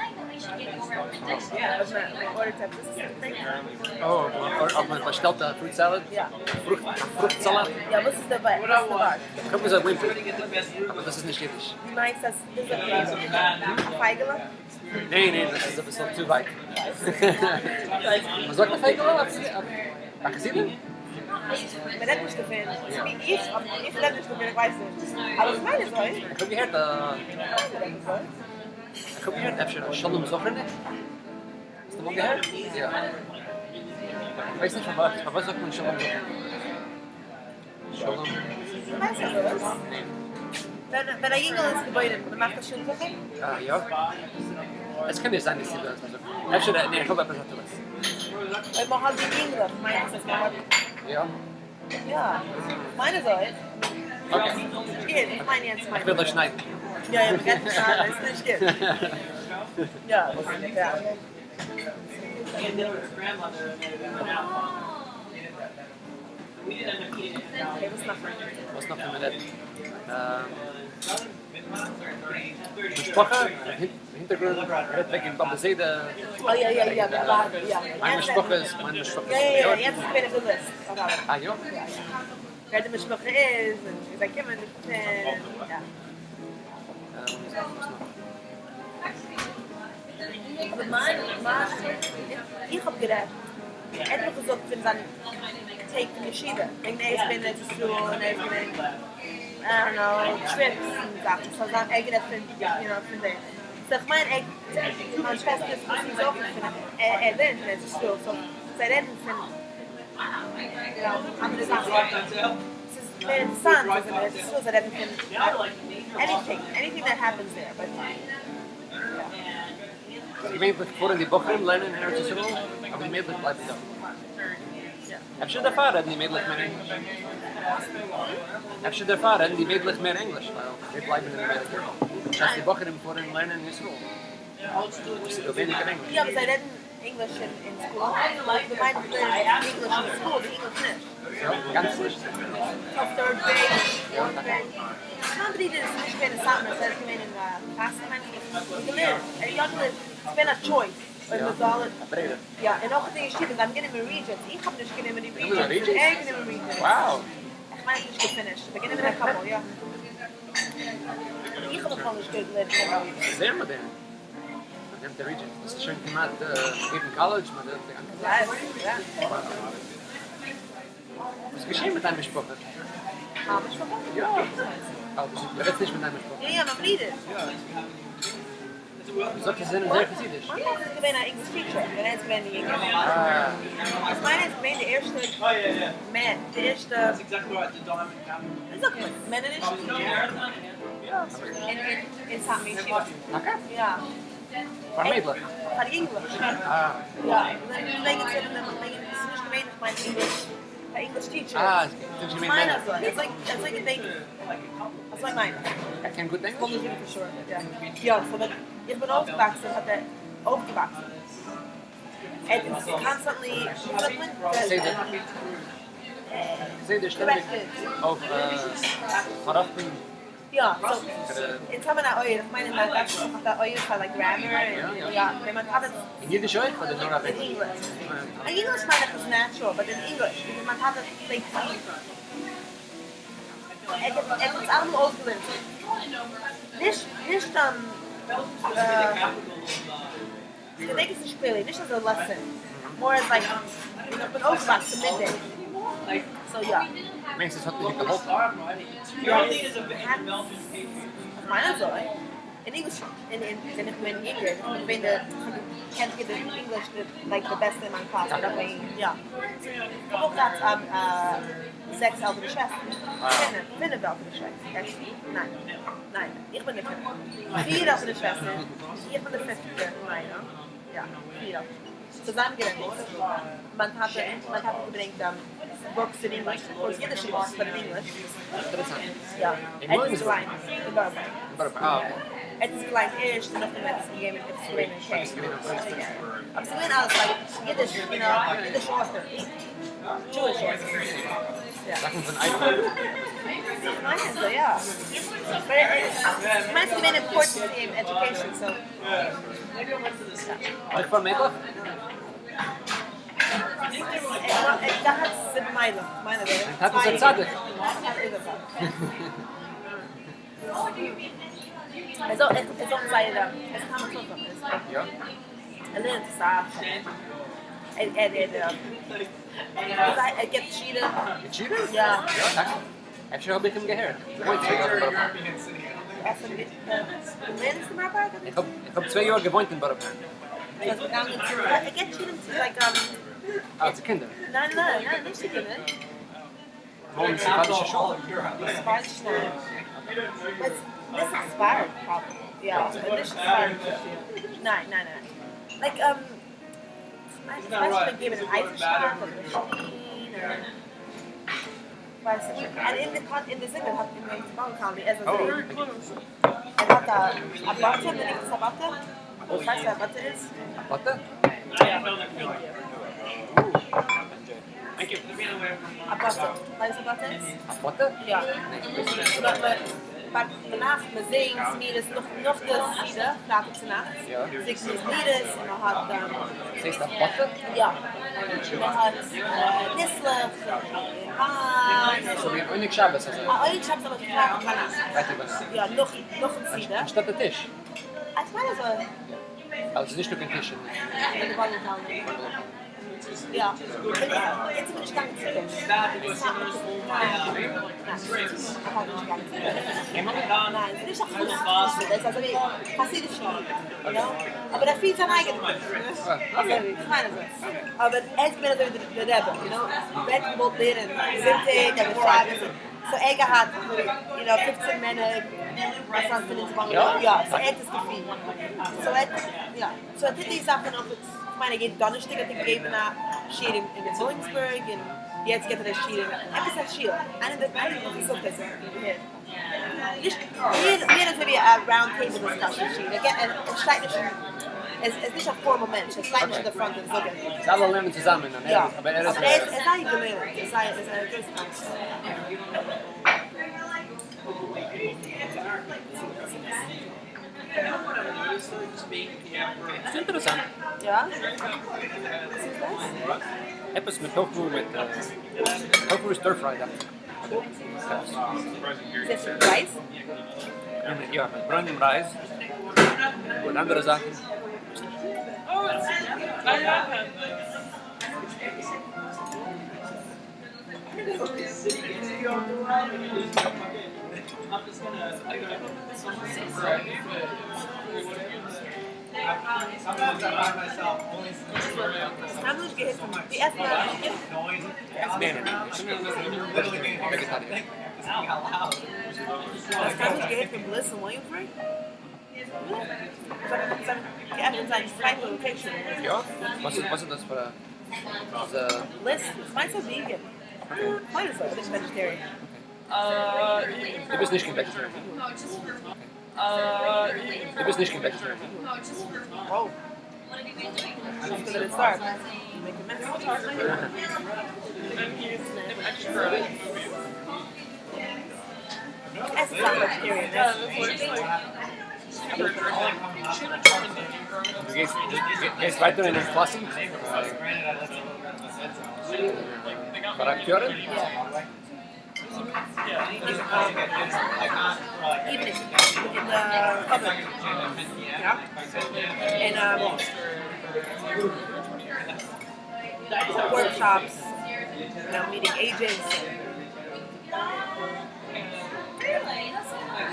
אויב מען order ט עפעס וואס איז די געפלעגט? אוי, אויב מען באשטעלט א fruit salad? יא. פרוכט, א פרוכט סאלאט? יא, וואס איז די ווארט? איך האב געזאגט ווימפל, אבער דאס איז נישט אידיש. דו מיינסט אז דאס איז א פייגעלע? ניין ניין, דאס איז אביסל צו ווייט. מען זאגט א פייגעלע אויף א חסידה? מען רעדט נישט דערפון, איך איך רעד נישט דערפון, איך ווייס נישט, אבער איך מיין אזוי. איך האב געהערט א. איך האב געהערט אפשר א שלום זכר'ניק? האסט אמאל געהערט? יא. איך ווייס נישט פארוואס, פארוואס זאגט מען שלום זכר'ניק? שלום. ווייסט פארוואס? ווען א יונגעל איז געבוירן, מען מאכט א שלום זכר? אה יא? עס קען נישט זיין די סיבה אז מען זאגט, אפשר ניין איך האב עפעס א טעות. אויב מען האט די יונגלעך מיינט עס אז מען האט. יא? יא, כ'מיין אזוי. Okay. נישט גוט, איך מיין יענץ מיינט. איך וועל דאס שניידן. יא יא, מ'גייט נישט שניידן, עס איז נישט גוט. יא, יא. Okay, וואס נאך? וואס נאך קען מען רעדן? משפחה, הינטערגרונט, רעדט וועגן באבע זיידע. אה יא יא יא, יא. מיין משפחה איז, מיין משפחה איז. יא יא יא, יענץ איז געווען אויף די list. אה יא? יא יא. ווער די משפחה איז, און ווי זיי קומען פון, יא. וואס נאך? אבער מיין, מיין, איך האב גערעדט, ער האט מיך געזאגט פון זיין טעג פון ישיבה, וועגן ער איז געווען אין ארץ ישראל און ער איז געווען, I don't know, trips און זאכן, so זיין ער האט גערעדט פון, you know, פון דעם. So איך מיין ער, מיין שוועסטער איז פון אויך פון, ער לערנט אין ארץ ישראל, so זיי רעדן פון, you know, אנדערע זאכן. ס'איז מער אינטערעסאנט אז אין ארץ ישראל זיי רעדן פון anything, anything that happens there, but ס'איז געווענליך פארן די בחורים לערנען אין ארץ ישראל, אבער די מיידלעך בלייבן דא. אפשר דערפאר רעדן די מיידלעך מער ענגליש. אפשר דערפאר רעדן די מיידלעך מער ענגליש, ווייל זיי בלייבן אין אמעריקע, בשעת די בחורים פארן לערנען אין ישראל, וואו ס'איז דא ווייניגער ענגליש. יא, אבער זיי רעדן ענגליש אין school. די מיידלעך לערנען ענגליש אין school, די אינגלעך נישט. יא, גאנץ נישט. Till third grade, fourth grade. מיין ברודער איז נישט געווען אין סאטמאר, ס'איז געווען אין קאסאן מיין איך, און געלערנט, ער האט יא געלערנט, ס'איז געווען א choice אויב מען זאל, א ברירה. יא, און אויך אין ישיבה, זיי האבן גענומען Regents, איך האב נישט גענומען די Regents, ער האט גענומען Regents. Wow! איך מיין איך האב נישט געפינישט, אבער גענומען א couple, יא. איך האב בכלל נישט געלערנט קיין Regents. זייער מאדערן. מען נעמט די Regents, דאס איז שוין כמעט געבן college, מען נעמט די גאנצע זאך. וואס איז געשען מיט דיין משפחה? מיין משפחה? יא. דו רעדסט נישט מיט דיין משפחה? יא יא, מיין ברודער. דו זאגסט זיי זענען זייער חסידיש. מיין טאטע איז געווען א English teacher ווען ער איז געווען יונגער. איך מיין ער איז געווען די ערשטע מען, די ערשטע, ווי זאגט מען, מענערישע teacher אין אין סאטמאר ישיבה. טאקע? יא. פאר מיידלעך? פאר יונגלעך. יא. פלעגן צו האבן פלעגן, ס'איז נישט געווען איך מיין English, פאר English teachers. אה, ס'איז נישט געווען מיין מענער. אזוי, אזוי אזוי געדענק איך. אזוי מיין איך. ער קען גוט ענגליש? יא, so ווען איך בין אויפגעוואקסן האט ער אויפגעוואקסן. ער האט אונז constantly, ווי זאגט מען? כסדר. כסדר שטענדיג אויף פארראכטן. יא, so אונז האבן א אויער, איך מיין אין מיין טאטע האט א אויער פאר like grammar, יא, ווען מיין טאטע. אין אידיש אויך אדער נאר אויף ענגליש? אין ענגליש מיין איך איז natural, but אין ענגליש, because מיין טאטע פלעגט ער האט אונז אלעמאל אויסגעלערנט, נישט, נישט, איך געדענק עס נישט clearly, נישט אזוי lesson, more as like, איך בין אויפגעוואקסן מיט דעם, so יא. מיינסט עס האט נישט געהאלפן? איך מיין אזוי, אין ענגליש, אין אין ווען איך בין יונגער, איך בין געווען די, איך האב געקענט גוט ענגליש like די בעסטע אין מיין קלאס, יא. איך האב אויך געהאט זעקס עלטערע שוועסטער, פינף, פינף עלטערע שוועסטער, ניין, ניין, איך בין די פינפטע, פיר עלטערע שוועסטער, איך בין די פיפטע, מיינע, יא, פיר עלטערע. So זיי האבן גערעדט ענגליש, מיין טאטע, מיין טאטע האט געברענגט books אין ענגליש, of course אידישע books, but אין ענגליש. אינטערעסאנט. יא. אין וויליאמסבורג? אין בארא פארק. אין בארא פארק, אה okay. ער האט עס געליינט ערשט און נאכדעם האט עס געגעבן עפעס געווען אין קעי. אבער ס'איז געווען אלעס like אידיש, you know, אידיש authors. Jewish authors. יא. זאכן פון אייפאן. מיין אזוי, יא. כ'מיין ס'איז געווען important צו אים education, so. אויך פאר מיידלעך? ער האט זיבן מיידלעך, מיינע דיין טאטע איז א צדיק. מיין טאטע איז א צדיק. ער איז אויך זייער, ער איז א תלמיד חכם. יא? ער לערנט אסאך. ער ער ער גיבט שיעורים. גיבט שיעורים? יא. יא, טאקע? אפשר האב איך אים געהערט. געוואוינט צוויי יאר אין בארא פארק. לערנסט אין בארא פארק? איך האב איך האב צוויי יאר געוואוינט אין בארא פארק. ער גיבט שיעורים צו like אה, צו קינדער. ניין ניין ניין נישט צו קינדער. אמאל אין ספרדישע שול. ספרדיש ניין. נישט ספרד probably. יא, נישט ספרד. ניין ניין ניין. Like כ'מיין כ'ווייס נישט אויב געבן אין אייזנשטאט אדער אין שטין אדער כ'ווייס נישט. און אין די אין די זומער האט אין די באנק קאלאני ער איז אזוי ער האט א א באטע מ'רופט עס א באטע? ווייסט וואס א באטע איז? א באטע? א באטע. ווייסט וואס א באטע איז? א באטע? יא. ניין. ביינאכט מען זינגט זמירות נאך נאך די סעודה פרייטאג צו נאכטס זינגט מען זמירות און מען האט ס'הייסט א באטע? יא. מען האט ניסלעך און וויין. סאו ווי אן עונג שבת אזוי? א עונג שבת אבער פרייטאג ביינאכט. פרייטאג ביינאכט. יא נאך נאכן סעודה. אנשטאט די טיש? איך מיין אזוי. ווייל ס'איז נישטא קיין טיש אין די באנגעלאו קאלאני. יא, אונז זעמיר נישט געגאנגען צו טיש. ניין, ניין, איך האב נישט געגאנגען צו טיש. ניין, ס'איז נישט א חסידישע, דאס איז אזויווי חסידישע, יו נאו? אבער ער פירט זיין אייגענע טיש. אזויווי, כ'מיין אזוי. אבער ער איז געווען אזויווי די רבי, יו נאו? ווער האט געוואלט לערנען זונטאג אדער שבת, so ער געהאט אזויווי, יו נאו, פופצן מענער וואס זענען פון אונז באנגעלאו, יא, so ער האט עס געפירט. So ער האט, יא, so ער טוט די זאכן אויך. כ'מיין ער געבט דאנערשטאג האט ער געגעבן א שיעור אין וויליאמסבורג און יעצט געבט ער א שיעור אין עפעס א שול, איינער האט איינער האט געזאגט אז ער האט געהערט נישט מער מער אזוי ווי א round table discussion שיעור, ער געבט ער שטייט נישט אין ער איז נישט א formal מענטש ער שטייט נישט אין די front און זאגען. זיי אלע לערנען צוזאמען און ער איז אבער ער איז. יא אבער ער איז זייער געלערנט ער איז זייער ער איז א גרויסע ס'איז אינטערעסאנט. יא? וואס איז דאס? עפעס מיט tofu מיט tofu stir fry דאכט זיך. איז עס מיט רייז? יא, מיט ברוינעם רייז און אנדערע זאכן. קיינמאל נישט געהערט פון די עסן א vegan? וועגעטאריער. האסט קיינמאל נישט געהערט פון בליס אין וויליאמסבורג? זיי האבן געעפנט זיין צווייטע location. יא? וואס איז דאס פאר א. בליס? כ'מיין ס'איז vegan. כ'מיין אזוי, נישט vegetarian. דו ביסט נישט קיין vegetarian? דו ביסט נישט קיין vegetarian? Oh. Let's give it a start. Make a mess. And he's an expert at movies. עס איז א vegetarian. Yeah, this looks like super דו גייסט גייסט ווייטער אין קלאסן? פאר אקטיארן? Evening in the oven. Yeah. And workshops, meeting agents. Really? That's so nice.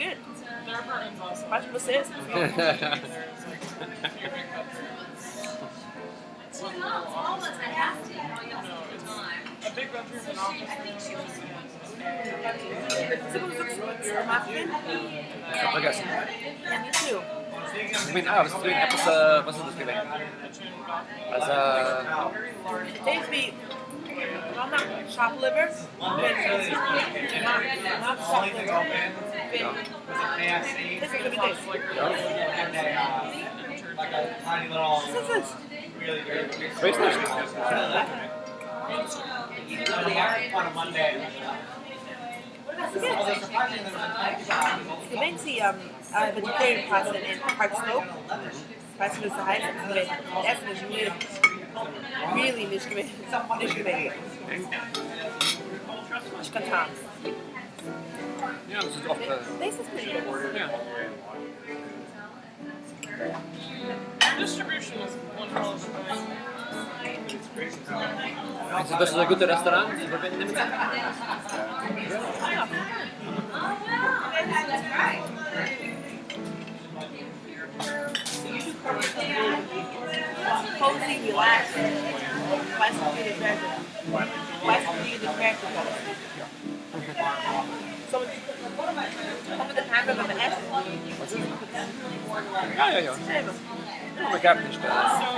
Good. Their apartment's awesome. ווייסט וואס ס'איז? There's like two big bedrooms. Well, not all of it has to, you know, all the time. A big bedroom So and she, office I think she room. also wants איך האב פארגעסן. Yeah, me too. איך מיין, אה, וואס איז געווען עפעס, וואס איז דאס געווען? אז Tastes ווי, not chop liver, not chop liver. This is good taste. יא. וואס איז עס? כ'ווייס נישט. ס'איז געווען צו א vegetarian פלאץ אין Park Slope. ווייסט ווי ס'הייסט? ס'איז געווען, די עסן איז מיר really נישט געווען, נישט געווען. נישט קיין טעם. יא, דאס איז אויך. דאס איז pretty good. יא. Distribution is one hell of a thing. מיינסטו דאס איז א גוטע רעסטוראנט צו פארבינדן עמיצן? יא. Cozy, relaxed, ווייסט ווי די ווערטער, ווייסט ווי די ווערטער זענען. So קומט די פעמפער ווען מען עסט? וואס איז? יא יא יא. מען גייט נישט. So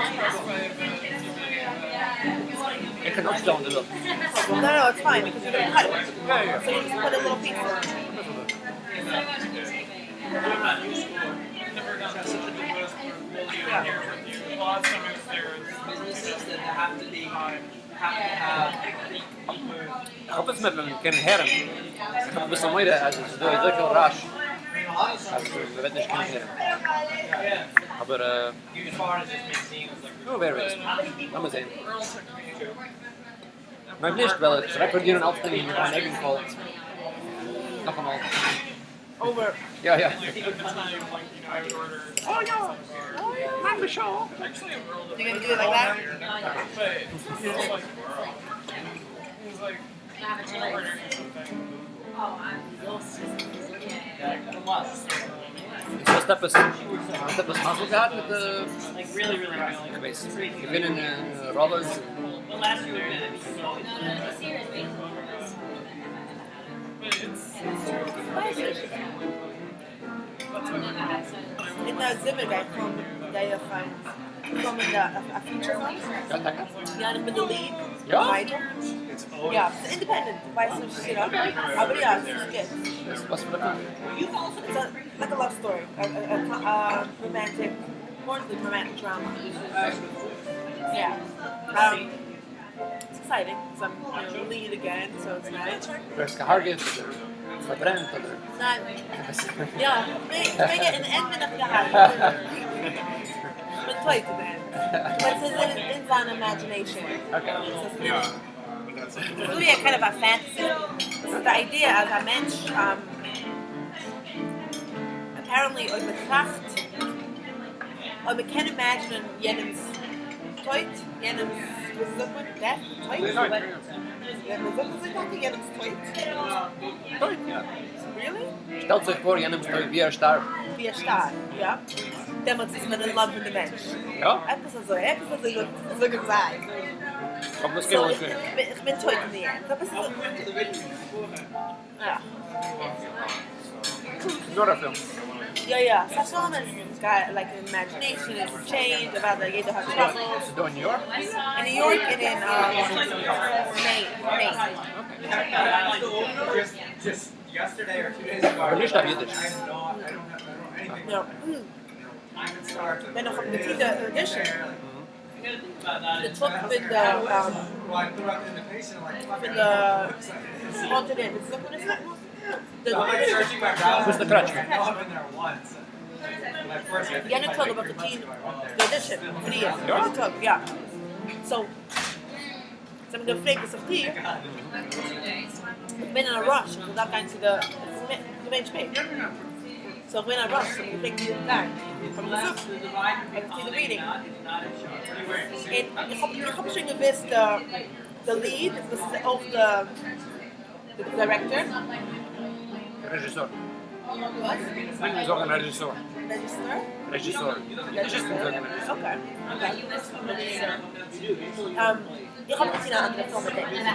impressed by the TV. איך קען אפשטעלן די בילד. No, it's fine because you're gonna cut it. יא יא. So you just put a little piece in. Never gotten such a diverse portfolio here with you. The last time I was there was 2005. איך האף עס מען קען הערן. איך האב אביסל מורא אז עס איז דא אזויפיל רעש אז מען וועט נישט קענען הערן. אבער נו, ווער ווייסט. לאמיר זען. Earl took me. אויב נישט, וועל איך רעקארדירן אלצדינג מיט מיין אייגן קול. נאכאמאל. Over. יא, יא. Like at the time, like I would order. Oh, יא. מאך די show. Actually, Earl. You're gonna do it like that? But he was like, he was like, I'm ordering something. האסט עפעס, האסט עפעס מזל געהאט מיט די, איך ווייס, געווינען ראלעס? But it's That's what אין די זומער גייט קומען, גייט קומען א feature film. יא, טאקע? יא, איך בין די lead. יא? ווייטער. יא, ס'איז independent, ווייסט נישט, אבער יא, ס'איז גוט. וואס פאר א פילם? It's a, like a love story, a romantic, more than romantic drama. Yeah. It's exciting because I'm lead again, so it's nice. ווערסט געהארגעט אדער פארברענט אדער? ניין. יא, איך בין אין end בין איך געהארגעט. איך בין טויט אין end. But it's in זיין imagination. Okay. So it's really a kind of a fantasy. So the idea אז א מענטש, apparently אויב מען טראכט, אויב מען קען imagine יענעמס טויט, יענעמס, וואס זאגט מען, death, טויט? יא, מען זאגט אזוי טאקע, יענעמס טויט? טויט, יא. Really? שטעלט זיך פאר יענעמס טויט, ווי ער שטארבט. ווי ער שטארבט, יא. דעמאלטס איז מען in love מיט דעם מענטש. יא? עפעס אזוי, עפעס אזוי זאגן זיי. האב דאס So, קיינמאל איך נישט געהערט. בין, איך בין טויט אין the end. עפעס אזוי. יא. נאר א פילם. יא, יא. Sasha has got like an imagination, it's change about the יעדער האט troubles. איז דא אין New York? In New York and in Maine. Maine. Just, just yesterday or 2 days ago. אבער נישט אויף אידיש. I have no, I don't have, I don't know anything. No. בין נאך מיט די audition. די טאפ פון די Well, I threw out the invitation, like, fuck, פון I די don't know what website it is. continent. וואס זאגט מען עס? The I'm like searching my browser. Who's the Kretschmer? I've not been there once. When I first, I think יענער like טאג האב איך 3 months געטון ago, I went there. the audition פריער. יא? יענער טאג, יא. So, זיי האבן געפרעגט וואס איך טו. איך בין אין א rush. איך דארף גיין צו די, געווען שפעט. So איך בין אין א rush. זיי האבן געפרעגט ווי איך גיי. איך האב געזאגט, איך טו די reading. און איך האב שוין געוואוסט, the lead, דאס איז אויך the director. רעזשיסאר. וואס? מען זאגן רעזשיסאר. רעזשיסאר? רעזשיסאר. יידישיסטן זאגן רעזשיסאר. Okay. Okay. איך האב געזען אן אנדערע פילם מיט אים.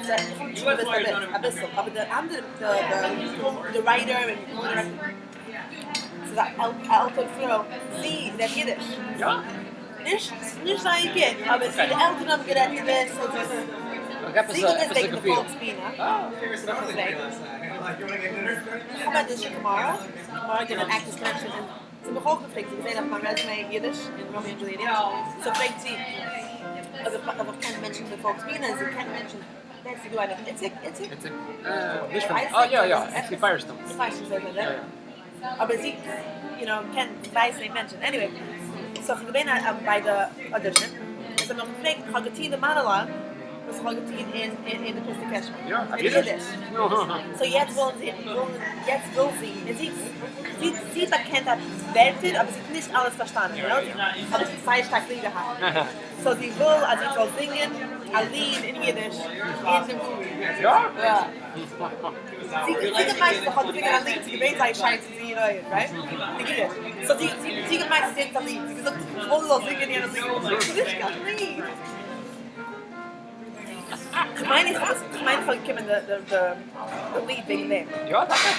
So, איך האב שוין געוואוסט א ביסל, אבער די אנדערע, the writer and co-director, ס'איז א עלטערע פרוי, זי רעדט אידיש. יא? נישט, נישט זייער גוט, אבער זי, די עלטערן האבן גערעדט אידיש, so זי איך האב זי עס געוואוסט עפעס א וועגן די געפיל. פאלקסבינע. אה. Like, you wanna get dinner in 30 minutes? איך האב audition tomorrow. Tomorrow get an actor's connection. און זי האט מיך אויך געפרעגט, זי האט געזען אויף מיין resume אידיש אין Romeo and Juliet. So פרעגט זי, אויב איך, אויב איך קען מענטשן פון פאלקסבינע, זי קען מענטשן, ווער איז דא איינער? איציק, איציק? איציק, נישט פון, אה, יא, יא, איציק Firestone. Firestone, זאגט מען, יא, יא. אבער זי, קען, ווייסט די מענטשן. Anyway, so איך בין ביי די audition. זיי האבן מיך געפרעגט, איך האב געטון די monologue. וואס איך האב געטון אין אין די פיסטע קרעטשמע. יא, אויף אין אידיש. אידיש. So יעצט ווילן זי, יעצט וויל זי, און זי זי זי האט באקענט א ווערטער אבער זי האט נישט אלעס פארשטאנען, you know, זי האט עס זייער שטארק ליב געהאט. So זי וויל אז איך זאל זינגען א ליד אין אידיש אין די movie. יא? יא. זי זי געמיינט אז איך האב געזינגען א ליד, ס'איז געווען זייער שיין צו זעהן אויך, right? אין אידיש. So זי זי זי געמיינט זי זינגט א ליד, זי געזאגט איך וויל דו זאלסט זינגען יענע ליד. ס'איז נישט קיין ליד. כ'מיין איך האב עס, כ'מיין איך האב געקומען די די די ליד וועגן דעם. יא טאקע?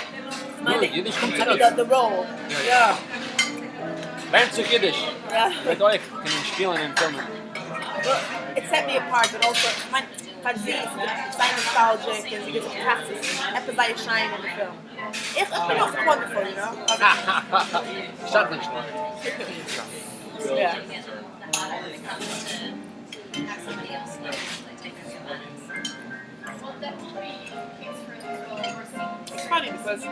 נו, אידיש קומט צוניץ. די role. יא. לערנט זיך אידיש. יא. וועט אויך קענען שפילן אין פילמען. It set me apart but also כ'מיין פאר זי איז זייער nostalgic און זי געזאגט טראכט ס'איז עפעס זייער שיין אין די פילם. איך בין אויך wonderful you know. שאדט נישט. יא. It's funny because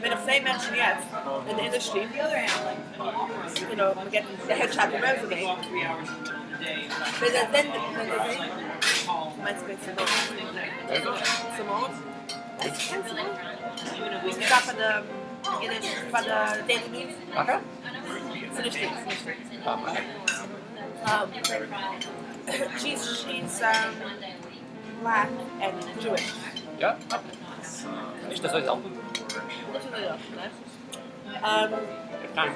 ווען איך זעה מענטשן יעצט אין די industry, you know, מען געט די headshot און resume, ווען זיי זעהן ווען זיי זעהן, מיינסט ווער Simone? Simone? ווייסט קענסט Simone? זי איז פאר די אידיש פאר די Daily News. Okay. ס'איז נישט ס'איז נישט. She's she's black and Jewish. יא? נישט אזוי זעלטן. נישט אזוי זעלטן, ניין. קיין. וואס האב איך געזאגט?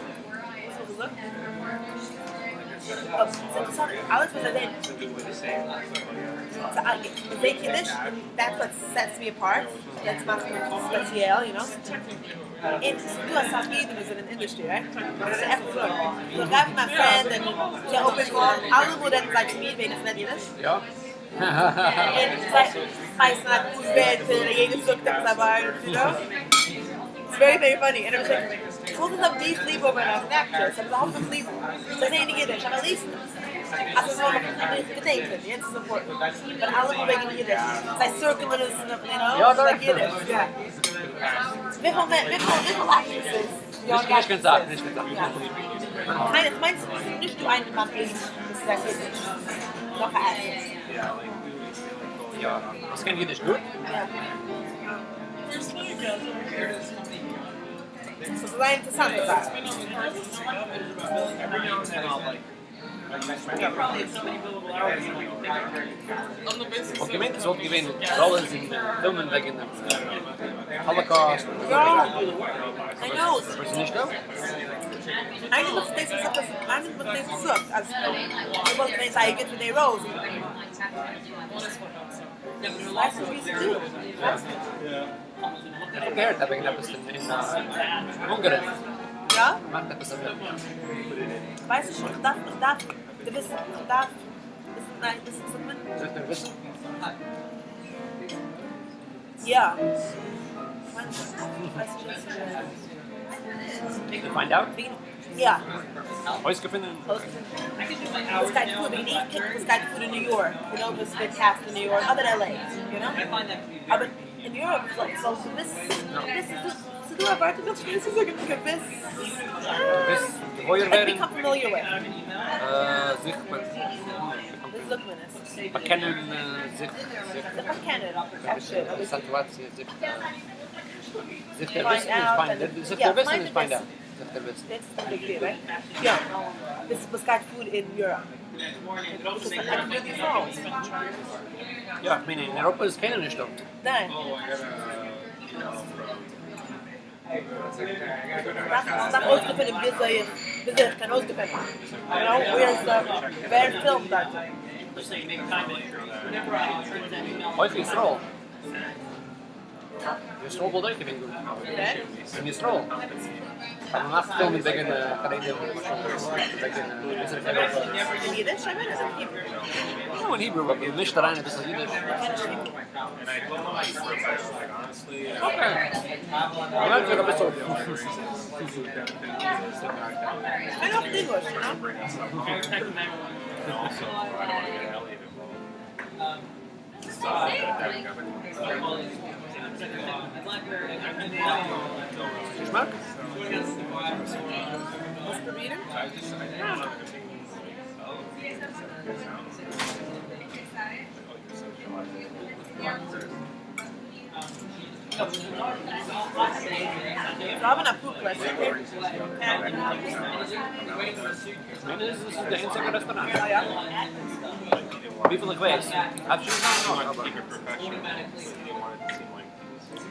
ס'איז אינטערעסאנט, אלעס וואס זיי זעהן, זיי זעהן אידיש, that's what sets me apart, דאס מאכט מיך ספעציעל, you know. און ס'איז דא אסאך אידן וואס זענען אין industry, right? דאס איז עכט אזוי. So איך גיי מיט מיין friend און זיי open call, אלעמאל רעדן זיי צו מיר ווען איך רעד אידיש. יא. און זיי ווייסן אפאר ווערטער און יעדער זאגט עפעס א ווארט, you know. It's very very funny. און איך בין like, איך וויל זיי מיך ליב האבן as an actress, אבער זיי האבן מיך ליב, זיי זעען אידיש, אבער at least אז זיי זאלן מיך געדענקען, יענץ איז important. But אלעמאל וועגן אידיש, זיי circle ען עס, you know, like אידיש, יא. וויפיל וויפיל actresses, נישט נישט קיין סאך, נישט קיין סאך. קיינער, איך מיין ס'איז נישט דא איינער אין מיין age וואס רעדט אידיש, נאך א actress. יא, וואס קען אידיש גוט? יא. ס'איז זייער אינטערעסאנט אזא. וואלט געמיינט עס וואלט געווען ראלעס אין פילמען וועגן דעם Holocaust. יא, I know. אבער ס'איז נישט דא? איינער האט דאס געזאגט אז איינער האט דאס געזאגט אז ער וואלט געווען זייער גוט פאר די roles. ווייס נישט ווי ס'איז דא. איך האב געהערט וועגן עפעס אין אונגארן. יא? מאכט עפעס א פילם. ווייס נישט, איך דארף, איך דארף וויסן, איך דארף וויסן, ניין, וויסן זאגט מען? זאגט מען וויסן? יא. ווייס נישט To find out? יא. אויסגעפינען? וואס גייט פאר, וועגן איך קוק וואס גייט פאר אין New York, you know, וואס ווערט cast אין New York, אדער LA, you know? אבער אין Europe זאל געוויס, געוויס איז דא, ס'איז דא א ווארט אין שווער צו זאגן, געוויס. געוויס געוואויר ווערן. Become familiar with. זיך ווי זאגט מען עס? באקענען זיך זיך באקענען, אפשר. סיטואציע, זיך זיך דערוויסן איז find, זיך דערוויסן איז find out. זיך דערוויסן. That's the big deal, right? יא. וואס וואס גייט פאר אין Europe. Because I can do these roles. יא, איך מיין אין אייראפע איז קיינער נישט דא. ניין. דארף אויסגעפינען וויאזוי איך וויאזוי איך קען אויסגעפינען. You know, where's the ווער פילמט דארט? אויך ישראל. ישראל וואלט אויך געווען גוט. אין ישראל. אבער מ'מאכט פילמען וועגן חרדים, למשל, וועגן מזרח אייראפע. אין אידיש? I mean, in Hebrew. יא, אין Hebrew, אבער מ'מישט אריין אביסל אידיש. קען נישט Hebrew. Okay. מ'לערנט זיך אביסל. I know English, you know? Also, I don't want to get Elliot involved. געשמאק? וואס פרובירן? זיי האבן א פאר פלעצער. כ'מיין אז עס איז די איינציגע רעסטוראנט. אה יא? וויפיל איך ווייס. אפשר איז דא נאך אבער.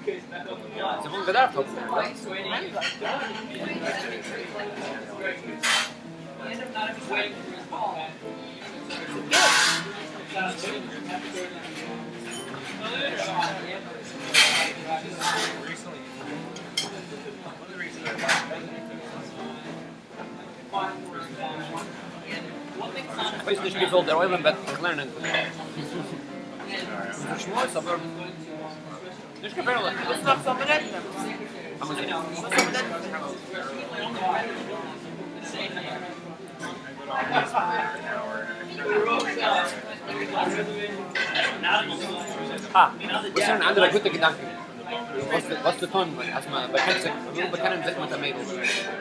זיי וואלטן געדארפט האבן מער, איך ווייס נישט וויפיל דער עולם וועט זיך לערנען פון אונזער שמועס אבער נישט געפערליך. וואס נאך זאל מען רעדן דעמאלטס? לאמיר זען. וואס זאל מען רעדן פון? אה, וואס זענען אנדערע גוטע געדאנקען וואס צו טון אז מען באקענט זיך, מען וויל באקענען זיך מיט א מיידל,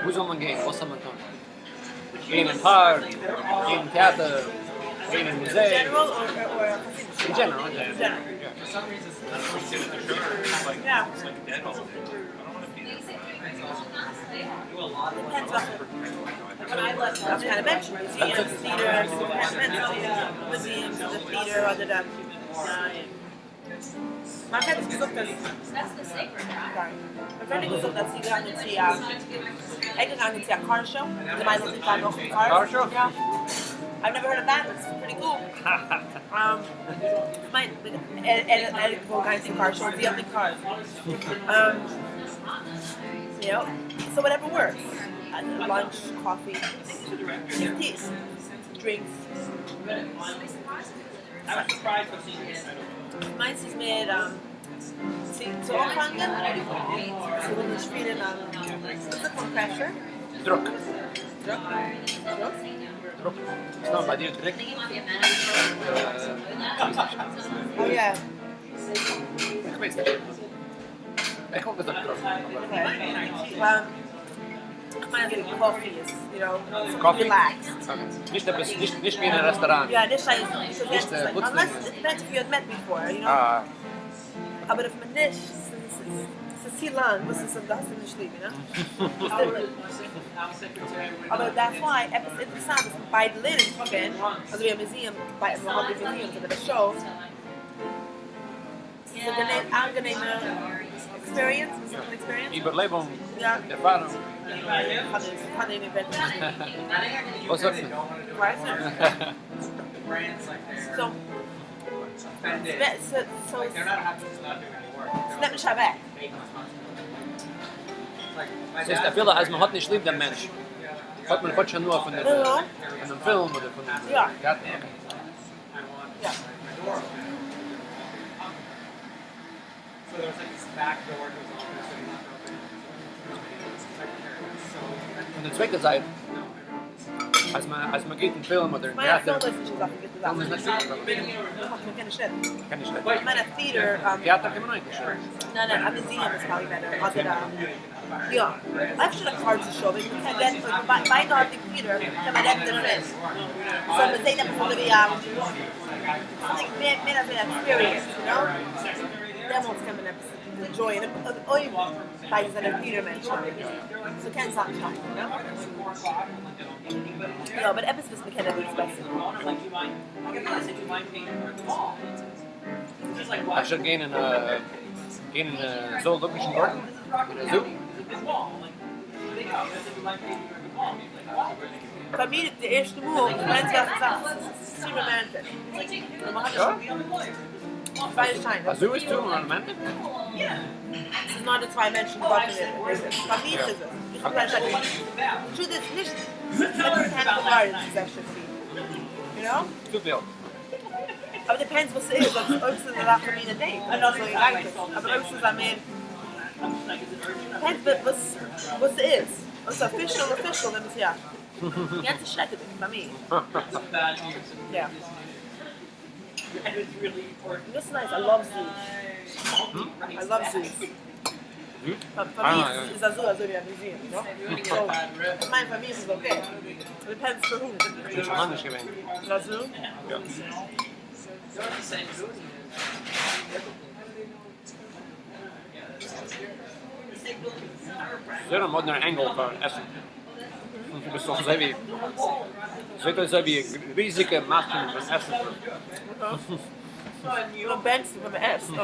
וואו זאל מען גיין? וואס זאל מען טון? גיין אין פארק? גיין אין טעאטער? גיין אין מוזיי? אין general or חסידישע? אין general, אין general. יא. Depends וועלכע kind of מענטשן, museums, theaters, museums, the theater אדער די. מיין friend האט געזאגט אז מיין friend האט געזאגט אז זי געגאנגען צו א ער געגאנגען צו א car show, די מיידל זינגט פאר נאך cars. Car show? יא. I've never heard of that, it's pretty cool. כ'מיין ער ער וויל גיין צו car show, זי האט ליב cars. You know, so whatever works. Lunch, coffee, teas, drinks. מיינסט איז מער צו אנפאנגען? צו וויל נישט פילן וואס זאגט מען pressure? דרוק. דרוק? דרוק? דרוק. סתם ביי דיר דריק. Oh yeah. איך ווייס נישט. איך וואלט געזאגט דרוק. Okay. Well, איך מיין אז coffee איז, you know, Coffee? relaxed. Okay. נישט עפעס, נישט נישט ווי אין א רעסטוראנט. יא, נישט אז נישט unless it depends if you had met before, you know. אה. אבער אויב מען נישט, ס'איז צו לאנג, וואס איז דאס האסטו נישט ליב, you know? אבער that's why עפעס אינטערעסאנט וואס מען ביידע לערנען פון, אזוי ווי א museum, מען האט די museums אדער א show, ס'איז א אנגענעמע experience, וואס זאגט מען experience? איבערלעבונג, יא. ערפארונג. קאן איך וואס זאגט מען? ווייס נישט. So, so, ס'נעמט נישט אוועק. ס'איז אפילו אז מען האט נישט ליב דעם מענטש, האט מען כאטש הנאה פון דעם פון דעם פילם אדער פון דעם יא. טעאטער. Okay. יא. פון די צווייטע זייט, אז מען אז מען גייט אין פילם אדער אין מיין טעאטער, פילם איז נישט אזא גוטע זאך. פילם איז נישט גוט. מען קען נישט רעדן. קען נישט רעדן. כ'מיין א theater. טעאטער קען מען אויך נישט רעדן. ניין ניין, א museum איז probably better. אדער א, יא, אפשר א cars show, ווייל מען קען רעדן, ביי דארט אין theater קען מען רעדן דערפון. So מען זעט עפעס אזוי ווי א, something מער מער אזוי experience, you know? דעמאלטס קען מען עפעס enjoy ען, אויב ביידע זענען theater מענטשן. So קען זיין שיין, you know? יא, אבער עפעס וואס מען קען רעדן איז בעסער. אפשר גיין אין א גיין אין א zoological garden, אין א zoo? פאר מיר די ערשטע מאל, מיין זאך זאך, ס'איז צו romantic. יא? ביידע שיין. א zoo איז too romantic? ס'איז נאר די צוויי מענטשן וואקן אין. פאר מיר איז עס. איך האב קיין שייכות. Truth איז נישט botanical gardens איז אפשר צו. You know? צופיל. אבער depends וואס ס'איז, אויב ס'איז אזא מין date, אזוי גייט עס. אבער אויב ס'איז א מער depends וואס וואס ס'איז. אויב ס'איז official official, דען איז יא. יענץ איז שרעקעדיג פאר מיר. יא. דאס איז nice, I love zoos. I love zoos. פאר מיך איז א zoo אזוי ווי א museum, יא? So, איך מיין פאר מיך איז okay. Depends for who. בין שוין לאנג נישט געווען. אין א zoo? יא. זייער א מאדנער angle פאר עסן. ביסט דאך אזוי ווי, זעט אויס אזוי ווי ריזיגע מאשין פון עסן. נו בענקסטו ווען מ'עסט? Okay.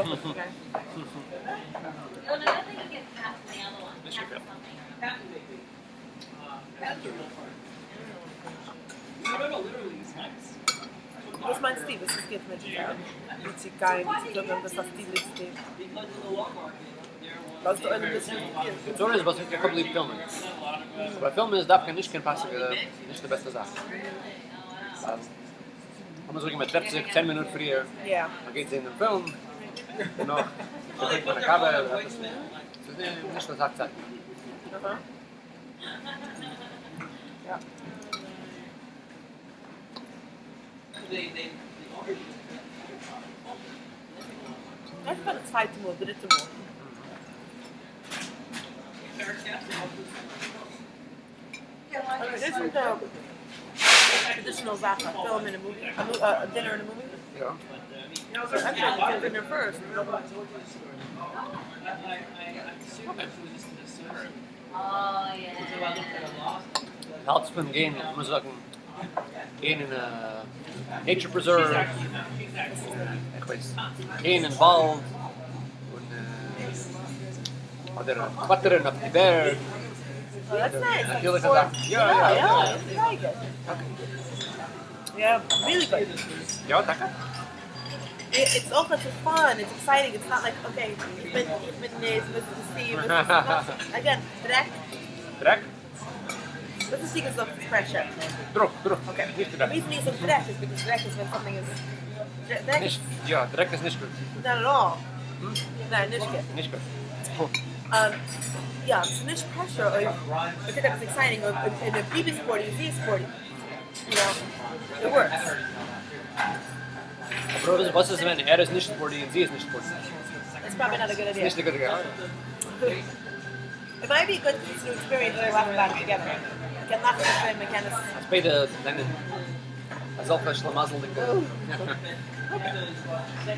נישט געפערליך. וואס מיינסטו וואס איז גוט מיט ווי צו גיין ווי צו זאגן וואס האסטו ליב צו טון? לאז די עולם וויסן וואס דו טוסט. די צרה איז וואס איך האב ליב פילמען. אבער פילמען איז דווקא נישט קיין פאסיגע, נישט די בעסטע זאך. לאמיר זאגן מען טרעפט זיך 10 מינוט פריער, מען גייט זען דעם פילם, דערנאך טרינקט מען א קאווע אדער עפעס, ס'איז נישט אסאך צייט. אפשר ביי די צווייטע מאל, דריטע מאל. Isn't the traditional זאך א film and a movie, a dinner and a movie? יא. So אפשר מ'קען dinner first. האלטסט פון גיין, לאמיר זאגן, גיין אין א nature preserve, איך ווייס, גיין אין וואלד, און אדער קלעטערן אויף די בערג. Oh, that's nice. נאטירליכע זאכן. יא, יא, יא, very good. Yeah, really good. יא, טאקע? It's also just fun, it's exciting, it's not like, okay, איך בין, איך בין נישט, וואס איז די, וואס איז די, again, דרעק. דרעק? וואס איז די געזאגט איז pressure? דרוק, דרוק. Okay. נישט דרעק. The reason you say דרעק is because דרעק is when something is, דרעק נישט, יא, דרעק איז נישט גוט. Not at all. ניין, נישט גוט. נישט גוט. יא, ס'איז נישט pressure אויב מ'טוט עפעס exciting, אויב אויב דו ביסט sporty און זי איז sporty, you know, it works. אבער וואס איז ווען ער איז נישט sporty און זי איז נישט sporty? It's probably not a good idea. נישט א גוטע idea. It might be good because it's a new experience to laugh about it together. מ'קען לאכן דערפון, מ'קען עס. אז ביידע זענען אזעלכע שלמזל'דיגע. Okay.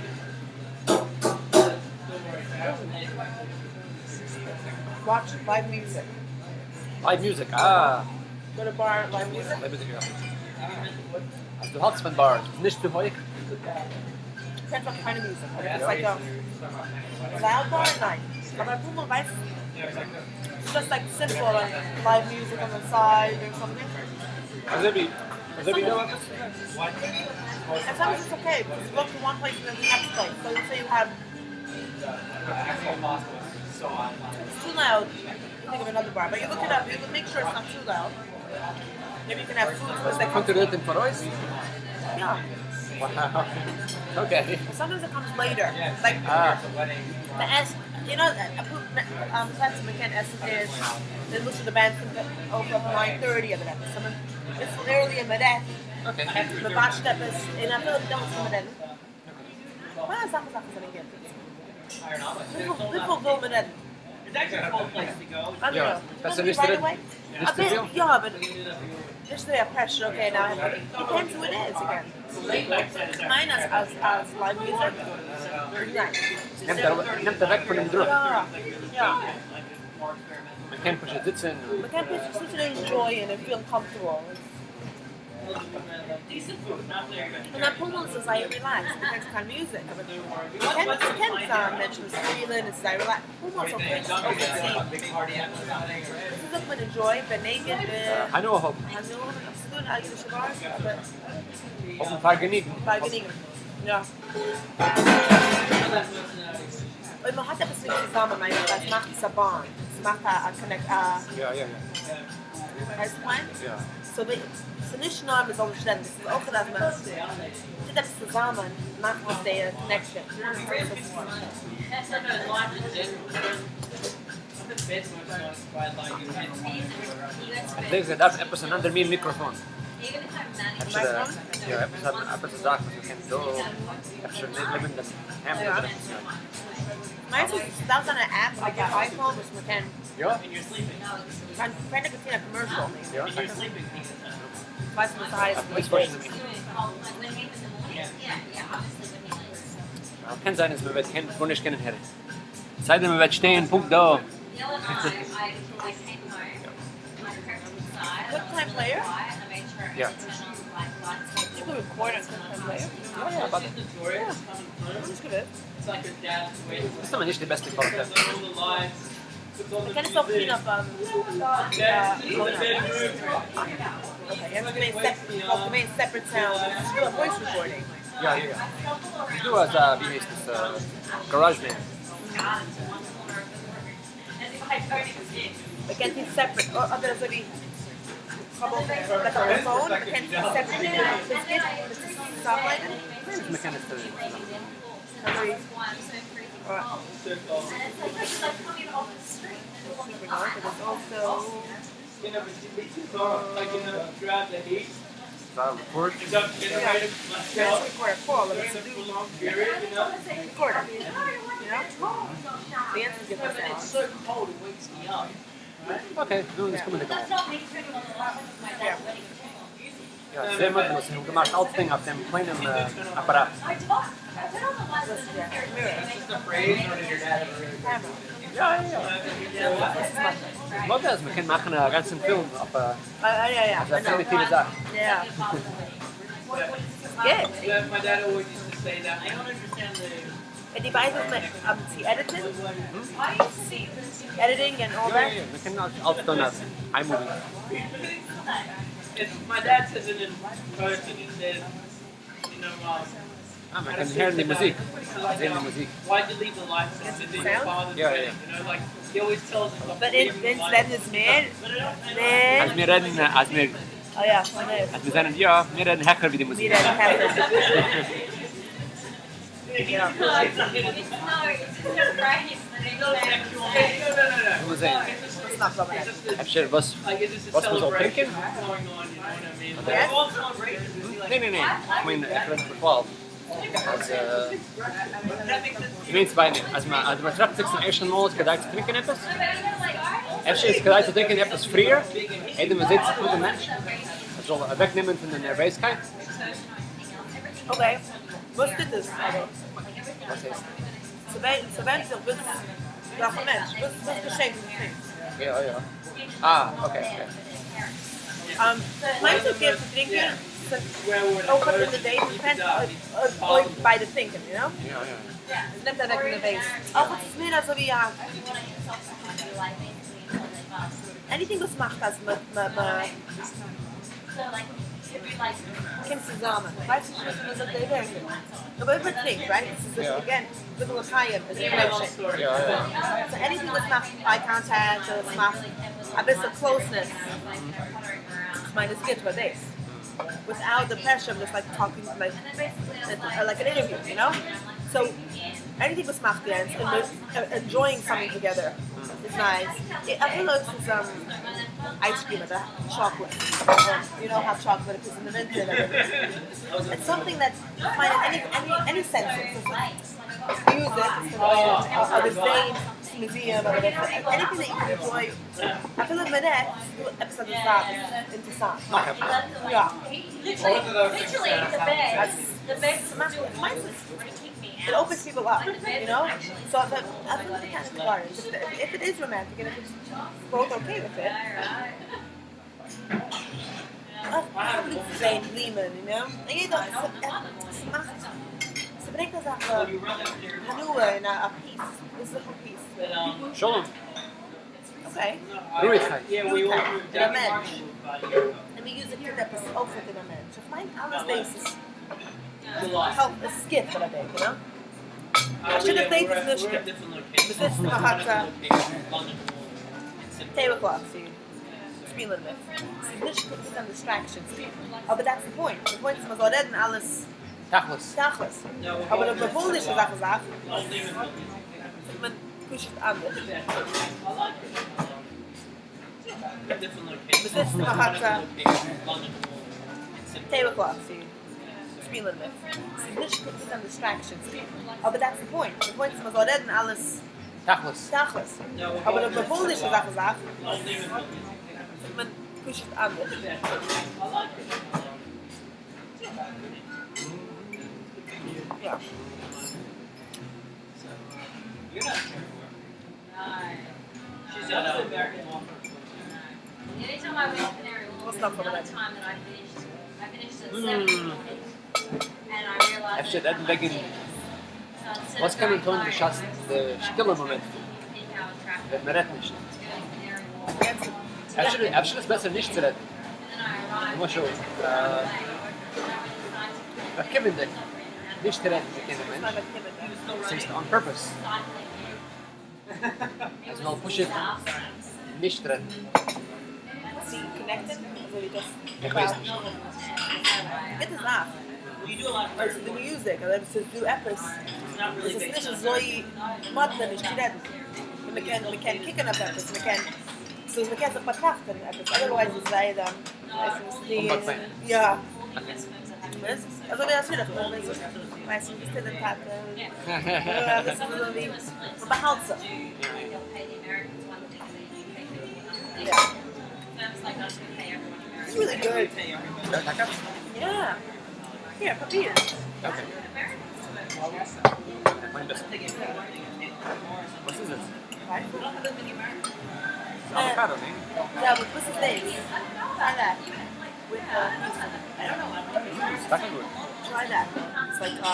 Watch live music. Live music, אה. Go to bar, live music. Live music, יא. אז דו האלטסט פון bars, איז נישט צו הויך? Depends what kind of music. If it's like a loud bar, ניין. אבער פאר מאל ווייסט, it's just like simple, like live music on the side or something. אזוי ווי, אזוי ווי דא עפעס? And sometimes it's okay because you go to one place and then the next place. So let's say you have it's too loud, you think of another bar. But you look it up, you make sure it's not too loud. Maybe you can have food was like קאנטראלירט אין פאראויס? Yeah. Wow. Okay. Sometimes it comes later. Like the S, you know, פלעצער מ'קען עסן איז, די למשל די band קומט אויף 9:30 אדער עפעס. So it's early אין מ'רעדט. מ'וואטשט עפעס, און אפילו דעמאלטס קען מען רעדן. אה, זאכן זאכן זענען גוט. וויפיל וויפיל וויל מען רעדן? I don't יא, know. בעסער נישט Right רעדן. away? נישט צו פיל? יא, אבער נישט אזוי א pressure, okay, now I have to, depends who it is again. מיין אז אז אז live music איז nice. נעמט אוועק פונעם דרוק. יא, יא. מען קען פשוט זיצן. מען קען פשוט זיצן און enjoy ען און feel comfortable. און אפאר מאל איז עס זייער relaxed, דו קענסט קיין music, אבער דו קענסט זיין מענטשן וואס שפילן, עס איז זייער relaxed. אפאר מאל איז okay, עס איז אויך מען enjoy, בנגן ב... הנאה האבן. הנאה האבן, ס'איז דא אין אידישע bars, אבער... האבן פארגעניגן. פארגעניגן, יא. אויב מען האט עפעס מיט צוזאמען מיין איך אז מאכט עס א bond, עס מאכט א connect א... יא יא יא. ווייסט וואס איך מיין? יא. So די, ס'איז נישט נאר מען זאל נישט רעדן, עס איז אויך אז מען טוט עפעס צוזאמען, מאכט עס די connection. איך דענק זיי דארפן עפעס אן אנדער מין מיקראפאן. אפשר יא, עפעס עפעס א זאך וואס מ'קען דא אפשר נעמען דעם העמד אדער עפעס יא. מיינסט אז עס דארף זיין א app אויף די iPhone וואס מ'קען יא. קען איך טון א commercial? יא, טאקע. כ'ווייס נישט וואס ס'הייסט. אויספארשן מיך. קען זיין אז מ'וועט גארנישט קענען הערן. סיידן מ'וועט שטיין פונקט דא. QuickTime Player? יא. You can record on QuickTime Player? יא יא, אוודאי. יא. נישט געוואוסט. מסתמא נישט די בעסטע קוואליטעט. מ'קען עס אויך טון אויף Okay, יעצט וואלט געווען separate sound, ס'איז דא א voice recording. יא יא יא. ס'איז דא אזא ווי הייסט עס GarageBand. מ'קען טון separate, אדער אזוי ווי כ'האב אויך like אויף די phone, מ'קען טון separate, ס'איז גוט עס צוזאמלייגן. מ'קען עס צוזאמלייגן. אזוי. Super nice, but it's also record? Yeah, record a call, like a Zoom recorder. You know? The answer's good for sound. Okay, נו, דאס קומען די יא, זע מאל וואס איך האב געמאכט אלצדינג אויף דעם קליינעם אפאראט. יא יא יא. מאדנע אז מ'קען מאכן א גאנצן פילם אויף א אזא פרימיטיווע זאך. גוט. און דו ווייסט וואס מען צו edit ן? Editing and all that? יא יא יא, מ'קען אלץ טון אויף iMovie. אה, מען קען הערן די מוזיק, זען די מוזיק. יא יא. But ווען רעדן איז מער? מער? אז מיר רעדן, אז מיר אה יא, מער. אז מיר זענען יא, מיר רעדן העכער ווי די מוזיק. מיר רעדן העכער. יא. לאמיר זען. אפשר וואס וואס מ'זאל טרינקען? יעצט? ניין ניין ניין, איך מיין איך רעד בכלל. אז דו מיינסט ביי אז מען טרעפט זיך צום ערשטן מאל איז כדאי צו טרינקען עפעס? אפשר איז כדאי צו טרינקען עפעס פריער איידער מען זעט זיך מיט דעם מענטש? עס זאל אוועקנעמען פון די נערוועזקייט? Okay, וואס טוט עס אבער? וואס הייסט? ס'ווענדט זיך וואס וועלכע מענטש, וואס וואס געשעט ווען דו טרינקסט. יא יא. אה, okay okay. מיינסט אויב געבן צו טרינקען אויך אין די date, depends אויב ביידע טרינקען, you know? יא יא. עס נעמט אוועק די נערוועז. אויך עס איז מער אזוי ווי א anything וואס מאכט אז מ מ קומט צוזאמען. כ'ווייס נישט וויאזוי מ'זאגט די ווערטער. אבער אויב מ'טרינקט, right? עס איז again זאגן לחיים איז א connection. יא יא. So anything וואס מאכט eye contact אדער וואס מאכט אביסל closeness, כ'מיין איז גוט פאר דאס. Without the pressure of just like talking like like an interview, you know? So anything וואס מאכט יענץ און enjoying something together is nice. אפילו אויב ס'איז ice cream אדער chocolate, you know hot chocolate if it's in the winter. It's something that כ'מיין אין any any senses. Music, אדער זעהן museum אדער anything that you can enjoy. אפילו מען רעדט איז דא עפעס אזא זאך וואס איז אינטערעסאנט. יא. ס'מאכט, כ'מיין ס'איז, it opens people up, you know? So אפילו botanical gardens, if it is romantic and if it's both okay with it. איך האב ליב צו זעהן בלומען, you know? און יעדער, ס'מאכט, ס'ברענגט אזא הנאה און א peace, וואס איז א peace? שלום. Okay. רואיגקייט. רואיגקייט אין א מענטש. און music טוט עפעס אויך אין א מענטש. איך מיין אלעס דאס איז help, עס איז גוט פאר א date, you know? א שידוך date איז נישט גוט. מ'זיצט און מ'האט א tablecloth צו שפילן מיט. ס'איז נישט גוט קיין distractions. אבער that's the point. די point איז מ'זאל רעדן אלעס תכלית. תכלית. אבער אויב מ'וויל נישט אזעלכע זאכן, טוט מען פשוט אנדערש. מ'זיצט און מ'האט א. Tablecloth צו שפילן מיט. ס'איז נישט קיין distractions. אבער that's the point. The point איז מ'זאל רעדן אלעס תכלית. תכלית. אבער אויב מ'וויל נישט אזעלכע זאכן, טוט מען פשוט אנדערש. יא. וואס נאך זאל מען רעדן? אפשר רעדן וועגן וואס קען מען טון בשעת די שטילע מאמענטן ווען מען רעדט נישט? אפשר איז בעסער נישט צו רעדן. למשל, באקומענדיג נישט צו רעדן מיט יענעם מענטש, ס'הייסט on purpose, אז מ'זאל פשוט נישט רעדן. צו connect ן? אזוי ווי just איך ווייס נישט. גוטע זאך. אויב ס'איז דא music אדער אויב ס'איז דא עפעס וואס איז נישט אזוי מאדנע נישט צו רעדן. און מ'קען מ'קען קוקן אויף עפעס, מ'קען ס'איז מ'קען זיך באטראכטן עפעס, otherwise איז זייער ווייסט וואס די אומבאקוועם. יא. וואס? אזוי ווי א שידוך, ווייסט וואס טוט דער טאטע? דאס איז אזוי ווי מ'באהאלט זיך. יא. It's really good. יא, טאקע? Yeah. Here, פראביר. Okay. מיין בעסער. וואס איז עס? Avocado, ניין? Yeah, but what's his name? Try that. With טאקע גוט. Try that. It's like I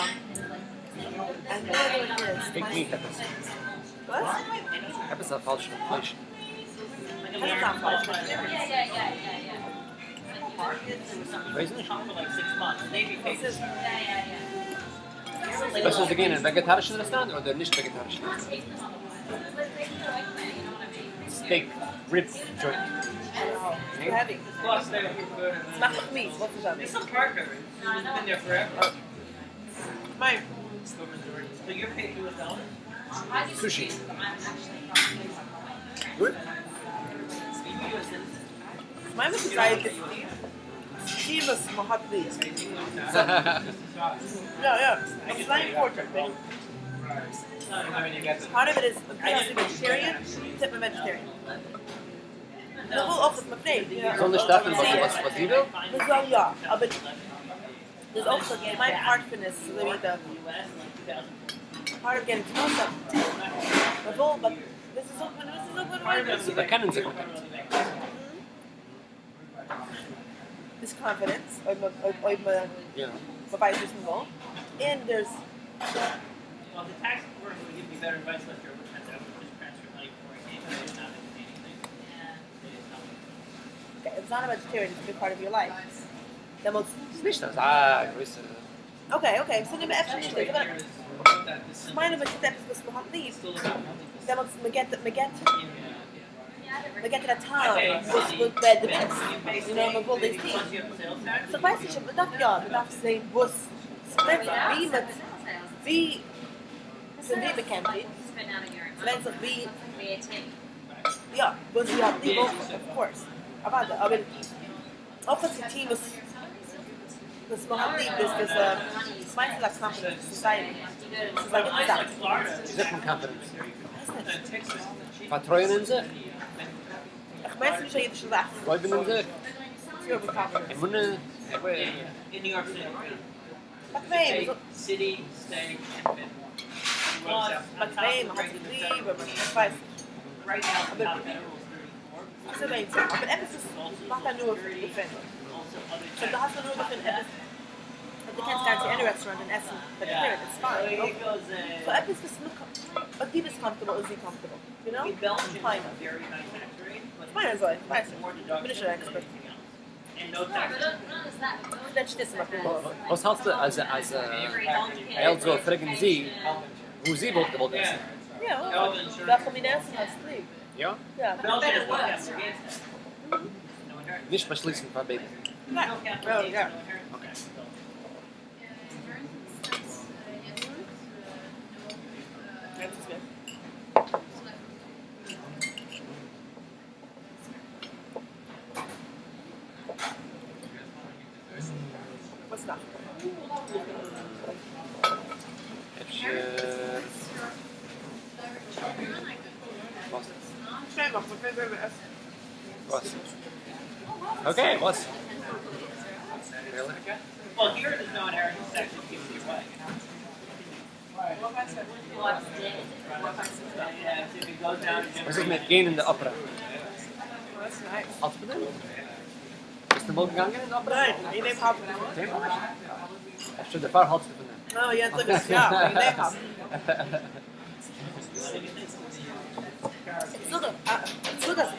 have no idea what it is. Fake meat עפעס. וואס? עפעס א פאלשע פלייש. דאס איז נישט פלייש. ווייס נישט. וואס איז? בעסער צו גיין אין וועגעטארישן רעסטוראנט אדער נישט וועגעטארישן? Steak, rib joint. It's too heavy. עס מאכט מיך מיד. וואס איז דאס? מיין. Sushi. Good? מיין וואס איז זייער גוט. וואס מ'האט ליב. יא, יא. It's very important. Part of it is, if you're vegetarian, טוט מען vegetarian. נאר אויך מ'פרעגט. זאל נישט דארפן וואס וואס וואס זי וויל? מ'זאל יא, אבער there's also מיין part פון עס, אזוי ווי the part of getting to know someone. מ'וויל, but this is open, this is open. זיי באקענען זיך מיט אים. This confidence, אויב מען מ'ווייסט וואס מ'וויל. And there's Well, the tax person would give me better advice last year, which I would just transfer money before I came, and they did not say anything. They didn't tell me. Okay, it's not a vegetarian, it's a big part of your life. דעמאלטס ס'איז נישט אזא גרויסע Okay, so נעם אפשר נישט, אבער מיין אויב מ'טוט עפעס וואס מ'האט ליב, דעמאלטס מ'געט מ'געט מ'געט א טעם וואס וואס די ביסט, מ'וויל דאס טון. So ווייס איך נישט, מ'דארף יא, מ'דארף זען וואס ס'ווענדט זיך ווי מ'ט ווי פון ווי מ'קענט איר, ס'ווענדט זיך ווי יא, וואס זי האט ליב אויך, of course, אוודאי, אבער אויך צו טון וואס וואס מ'האט ליב, דאס דאס מיינט ס'איז א confidence society, ס'איז א גוטע זאך. ווי זעט מען confidence? ווייס נישט. פארטרויען אין זיך? איך מיין ס'איז נישט א אידישע זאך. גלויבן אין זיך? צו האבן confidence. אמונה? In New York City. באקוועם. City, state, and federal. באקוועם, מ'האט זיך ליב, אבער איך ווייס נישט. Right now, the top federal is 34. אזוי מיינט זיך. אבער עפעס איז מאכט הנאה דערפון. So דו האסט הנאה דערפון עפעס, אויב דו קענסט גיין צו any restaurant און עסן vegetarian, it's fine. So עפעס וואס מ'קאן, אויב דו ביסט comfortable, איז זי comfortable. You know? In Belgium, Fine. it's a very high tax rate, but מיין אזוי, ווייס איך. more deductions בין נישט אן than expert. anything else. And no tax. דאס איז מאכן. וואס האלטסטו אז אז ער זאל פרעגן זי, וואו זי וואלט געוואלט עסן? יא, וועלכע מין עסן האסטו ליב? יא? יא. Belgium is no tax against that. No inheritance. נישט באשליסן פאר ביידע. No capital Oh, gains, yeah. no inheritance Okay. tax. That's good. וואס נאך? אפשר וואס? שטיין נאך, מ'קען זען די עסן. וואס? Okay, וואס? Well, here there's no inheritance tax. You keep it your way. Yeah, if it goes down. וואס איז מיט גיין אין די opera? That's nice. האלטסט פון דעם? ביסט אמאל געגאנגען אין די opera? ניין, איך נעם האב. קיינמאל נישט? אפשר דערפאר האלטסטו פון דעם. Oh, יענץ זאג איך יא, וועגן דעם האב. איך זאג, איך זאג אז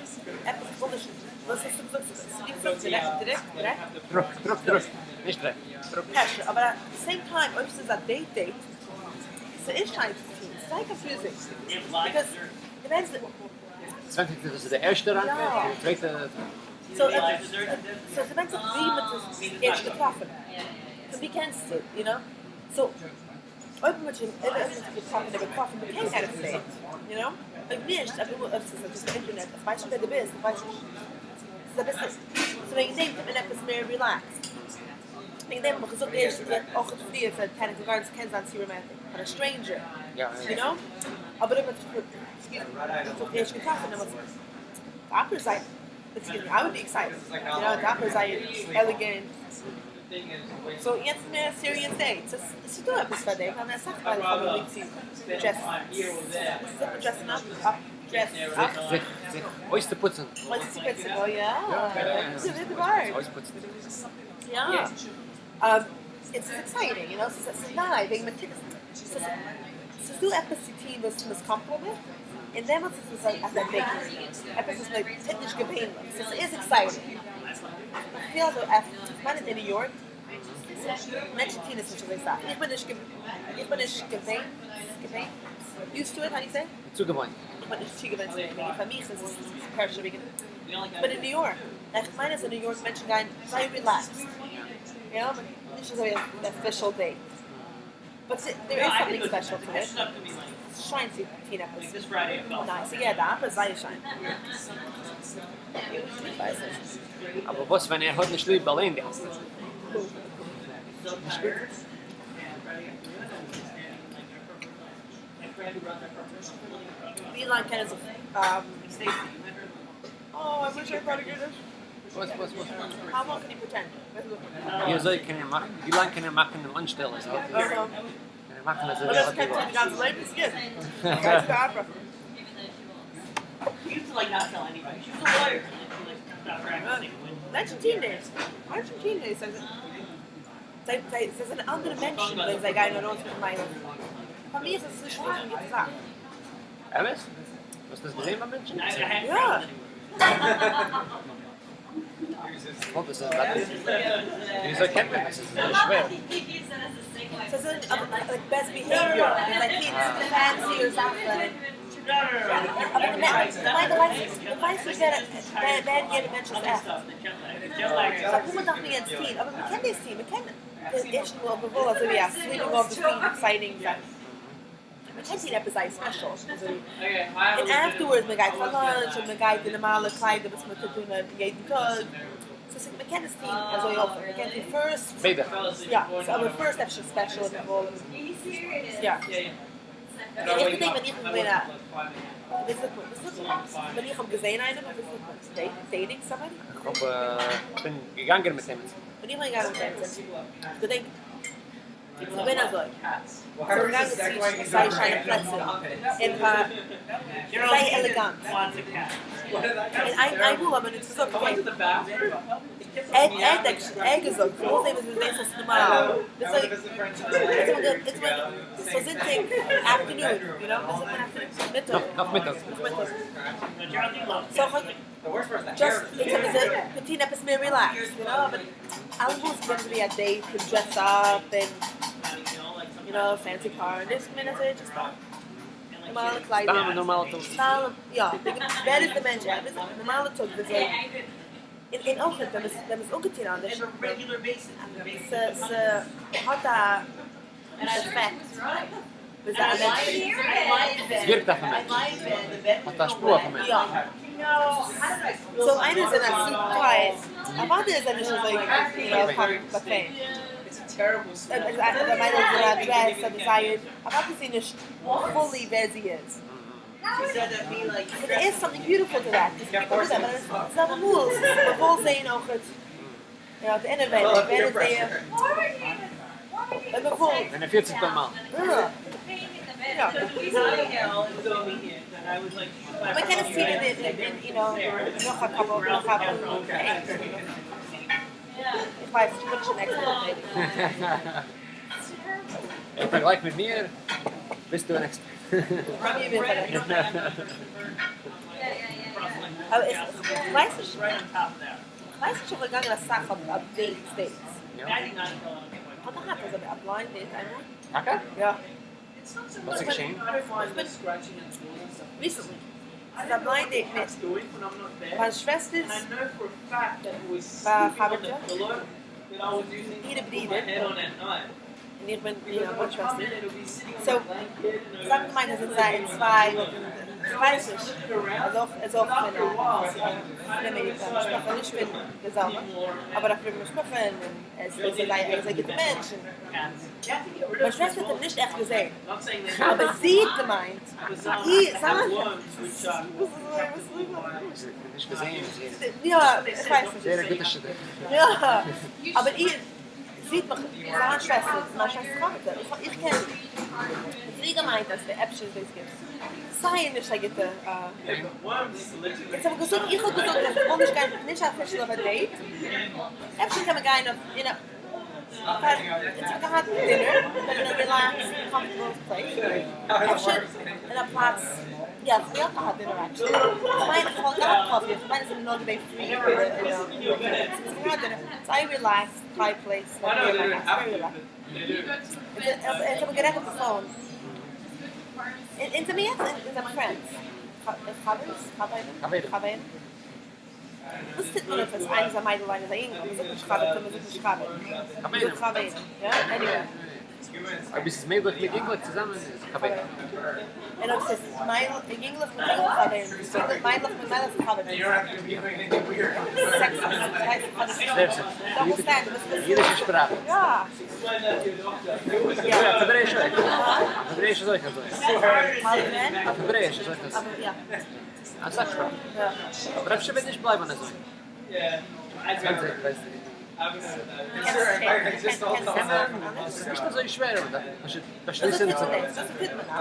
עפעס קאמיש, וואס האסטו געזאגט? ס'ליגט זיך דירעקט, דירעקט, דירעקט? דרוק, דרוק, דרוק. נישט דירעקט. דרוק. Pressure, אבער at the same time, אויב ס'איז א date date, ס'איז שיין צו טון, ס'איז זייער confusing. Because די מענטש. ס'ווענדט זיך צו דאס איז די ערשטע ראנג, די צווייטע. So ס'ווענדט זיך ווי מ'האט עס ערשט געטראפן. פון ווי קענסטו, you know? So אויב מ'האט שוין, אויב מ'האט זיך געטראפן איבער coffee, מ'קען גיין אויף א date, you know? אויב נישט, אויב ס'איז just אינטערנעט, איך ווייס נישט ווער דו ביסט, איך ווייס נישט, ס'איז אביסל, so וועגן דעם טוט מען עפעס מער relaxed. וועגן דעם האב איך געזאגט ערשט אויך פריער פאר Botanical Gardens קען זיין צו romantic פאר א stranger, you know? אבער אויב מ'האט זיך, excuse me, מ'האט זיך ערשט געטראפן דעמאלטס, די opera איז זייער, excuse me, I would be excited, you know, די opera איז זייער elegant. So יעצט איז מער א serious date, ס'איז דא עפעס פאר דעם, ווייל אסאך ווייל איך האב ליב צו dress, וואס זאגט מען dressing up? Up, dress up. זיך, זיך, זיך אויסצופוצן. אויסצופוצן, אוי יא, ס'איז א גוט ווארט. אויספוצן. יא, עס איז exciting, you know, ס'איז ניי, וועגן מען טוט עס, ס'איז דא עפעס צו טון וואס מ'איז comfortable מיט, און דעמאלטס איז עס אזא date, עפעס וואס מען טוט נישט געווענליך, so ס'איז exciting. איך פיל אזוי, איך מיין אין ניו יארק, מענטשן טוען עס נישט אזוי סאך, איך בין נישט איך בין נישט געווען, געווען, used to it, how do you say? צוגעוואוינט. איך בין נישט צוגעוואוינט צו דעם, פאר מיך איז עס pressure וועגן, איך בין אין ניו יארק, איך מיין אז אין ניו יארק מענטשן גייען זייער relaxed, יא, נישט אזוי ווי official date, but there is something special to it, ס'איז שיין צו טון עפעס nice, יא, די opera איז זייער שיין. איך ווייס נישט. אבער וואס ווען ער האט נישט ליב אליין די opera? נישט גוט? ווי לאנג קען ער זיך Oh, I wish I thought of Yiddish. וואס וואס וואס? How long can he pretend? ווי אזוי קען ער מאכן, ווי לאנג קען ער מאכן דעם אנשטעל אז ער האט ליב? קען ער מאכן אז ער האט ליב? קען טון די גאנצע לעבן איז גוט. Go to the opera. She used to like not tell anybody. She was a lawyer. And then she like stopped practicing. מענטשן טוען דאס. מענטשן טוען דאס. זיי זיי זיי זענען אנדערע מענטשן ווען זיי גייען ארויס מיט מיידלעך. פאר מיר איז עס נישט קיין גוטע זאך. אמת? האסט דאס געזען ביי מענטשן? יא. וויאזוי קען מען דאס? עס איז שווער. ס'איז like best behavior. Like fancier זאכן. אבער די ווייסט די ווייסט נישט ווער ווער יענער מענטש איז עכט. So וואס מען דארף מען יעצט טון? אבער מען קען דאס טון. מען קען די ערשטע מאל אויף די וואל אזוי ווי א sweeping off the feet exciting זאך. מען קען טון עפעס זייער special. אזוי און afterwards מען גייט פאר lunch און מען גייט אין נארמאלע קליידער וואס מען טוט אן יעדן טאג. So מען קען עס טון אזוי אויך. מען קען טון first. ביידע. יא. So אבער first אפשר special אין די וואל. יא. איך געדענק ווען איך בין געווען א, ווי זאגט מען, ווי זאגט מען, ווען איך האב געזען איינעם, ווי זאגט מען, dating somebody? איך האב, איך בין געגאנגען מיט עמיצן. ווען איך בין געגאנגען מיט עמיצן, איך געדענק, ס'איז געווען אזוי, ס'איז געגאנגען צו זייער שיינע פלעצער, און פאר זייער עלעגאנט. און איינמאל האט מען אונז געזאגט, okay, ער האט ער געזאגט, כ'וויל זען וויאזוי דו זעסט אויס נארמאל, וויאזוי, ס'איז זונטאג afternoon, you know, ווי זאגט מען afternoon? מיטאג. נאכמיטאג. נאכמיטאג. So כ'האב just, אונז האבן זיך געטון עפעס מער relaxed, you know, אבער אלעמאל איז געווען אזויווי א date to dress up און, you know, fancy car, און דאס איז געווען אזוי just א נארמאלע קליידער. סתם א נארמאלע טאג. סתם, יא, ווער איז די מענטש? נארמאלע טאג וויאזוי, און אויך ווען מ'איז אנגעטון אנדערש, ס'האט א עפעקט וויאזוי א מענטש עס ווירקט אויף א מענטש. האט א השפעה אויף א מענטש. יא. So איינער איז אין א suit tie, אוודאי איז ער נישט אזוי, you know, באקוועם. א מיידל אין א dress אדער זייער, אוודאי זי נישט fully ווער זי איז. So there is something beautiful to that, because people do that, but עס איז אבער מאל, מען וויל זעהן אויכעט, you know, די אינעווייניג, ווער איז דער, ווען מען וויל. ווען ער פירט זיך נארמאל. יא. מען קען עס טון אין, you know, נאך א couple, נאך א date. איך ווייס נישט, איך בין נישט אן expert אין dating. אין פארגלייך מיט מיר ביסטו אן expert. מיר בין איך אן expert. אבער איך ווייס נישט, איך ווייס נישט אויב איך געגאנגען אסאך אויף dates dates. האט געהאט אזא א blind date איינמאל. טאקע? יא. וואס איז געשען? Recently. ס'איז א blind date מיט מיין שוועסטער'ס חבר'טע, אירע ברידער, און איך בין איר שוועסטער. So, זיי האבן געמיינט אז זיי צוויי וואלטן, איך ווייס נישט, אז אויך פון א פרומע משפחה, נישט פון די זעלבע, אבער א פרומע משפחה, און ער איז זייער א גוטע מענטש, און מיין שוועסטער האט אים נישט עכט געזען, אבער זי האט געמיינט, איר, זיין, נישט געזען, יא, איך ווייס נישט. זייער א גוטע שידוך. יא, אבער איר, זי האט מיך, זיין שוועסטער, מיין שוועסטער'ס חבר'טע, איך קען זי, האט זי געמיינט אז אפשר איז דאס גוט. זייער נישט א גוטע. אונז האבן געזאגט, איך האב געזאגט אז איך וויל נישט גיין, נישט official אויף א date, אפשר קען מען גיין אויף, you know, פאר, אונז האבן געהאט dinner, אין א relaxed comfortable place, אפשר אין א פלאץ, יא, איך האב יא געהאט dinner actually, איך מיין איך וואלט געהאט coffee, איך מיין עס איז נאר געווען פרי, אונז האבן געהאט dinner, זייער relaxed, quiet place, very relaxed. אונז האבן גערעדט אויף די phone. אונז זעמיר יעצט אונז זעמיר friends. חבר'ס? חברים? חברים. וואס טוט מען אויף עס איינער איז א מיידל איינער איז א יונגל? מ'זאגט נישט חבר'טע מ'זאגט נישט חבר. מ'זאגט חברים. יא? Anyway. אויב עס איז מיידלעך מיט יונגלעך צוזאמען איז חברים. און אויב ס'איז יונגלעך מיט יונגלעך חברים. מיידלעך מיט מיידלעך איז חבר'טעס. Sexist. Double standard. אידישע שפראך. יא. יא, העברעאיש אויך. העברעאיש איז אויך אזוי. העברעאיש איז אויך אזוי. אסאך שפראכן. אבער אפשר וועט נישט בלייבן אזוי. עס איז נישט אזוי שווער, פשוט באשליסן צו.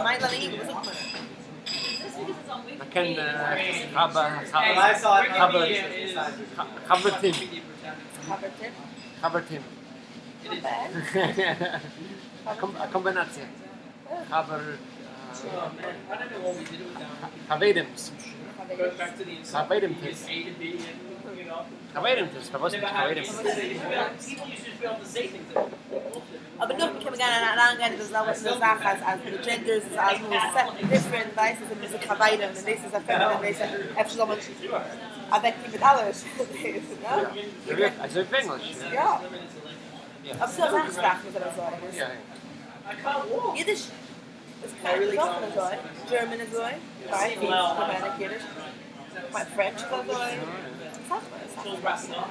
מען קען חבר'טים. חבר'טים. א קאמבינאציע. חבר. חברים'ס. חברים'טעס. חברים'טעס, פארוואס נישט חברים'טעס? אבער נאכדעם קען מען גיין אריינגיין אין די זעלבע זאך אז אז די genders איז אלעמאל different, ווייסט אז מ'זאגט חברים און דאס איז א feminine און דאס איז אפשר זאל מען אוועקטון מיט אלעס. אזוי ווי ענגליש. יא. אבער ס'איז אסאך שפראכן וואס זענען אזוי. אידיש איז kind of אזוי, German איז אזוי, right? Germanic Yiddish. French איז אזוי. אסאך אסאך.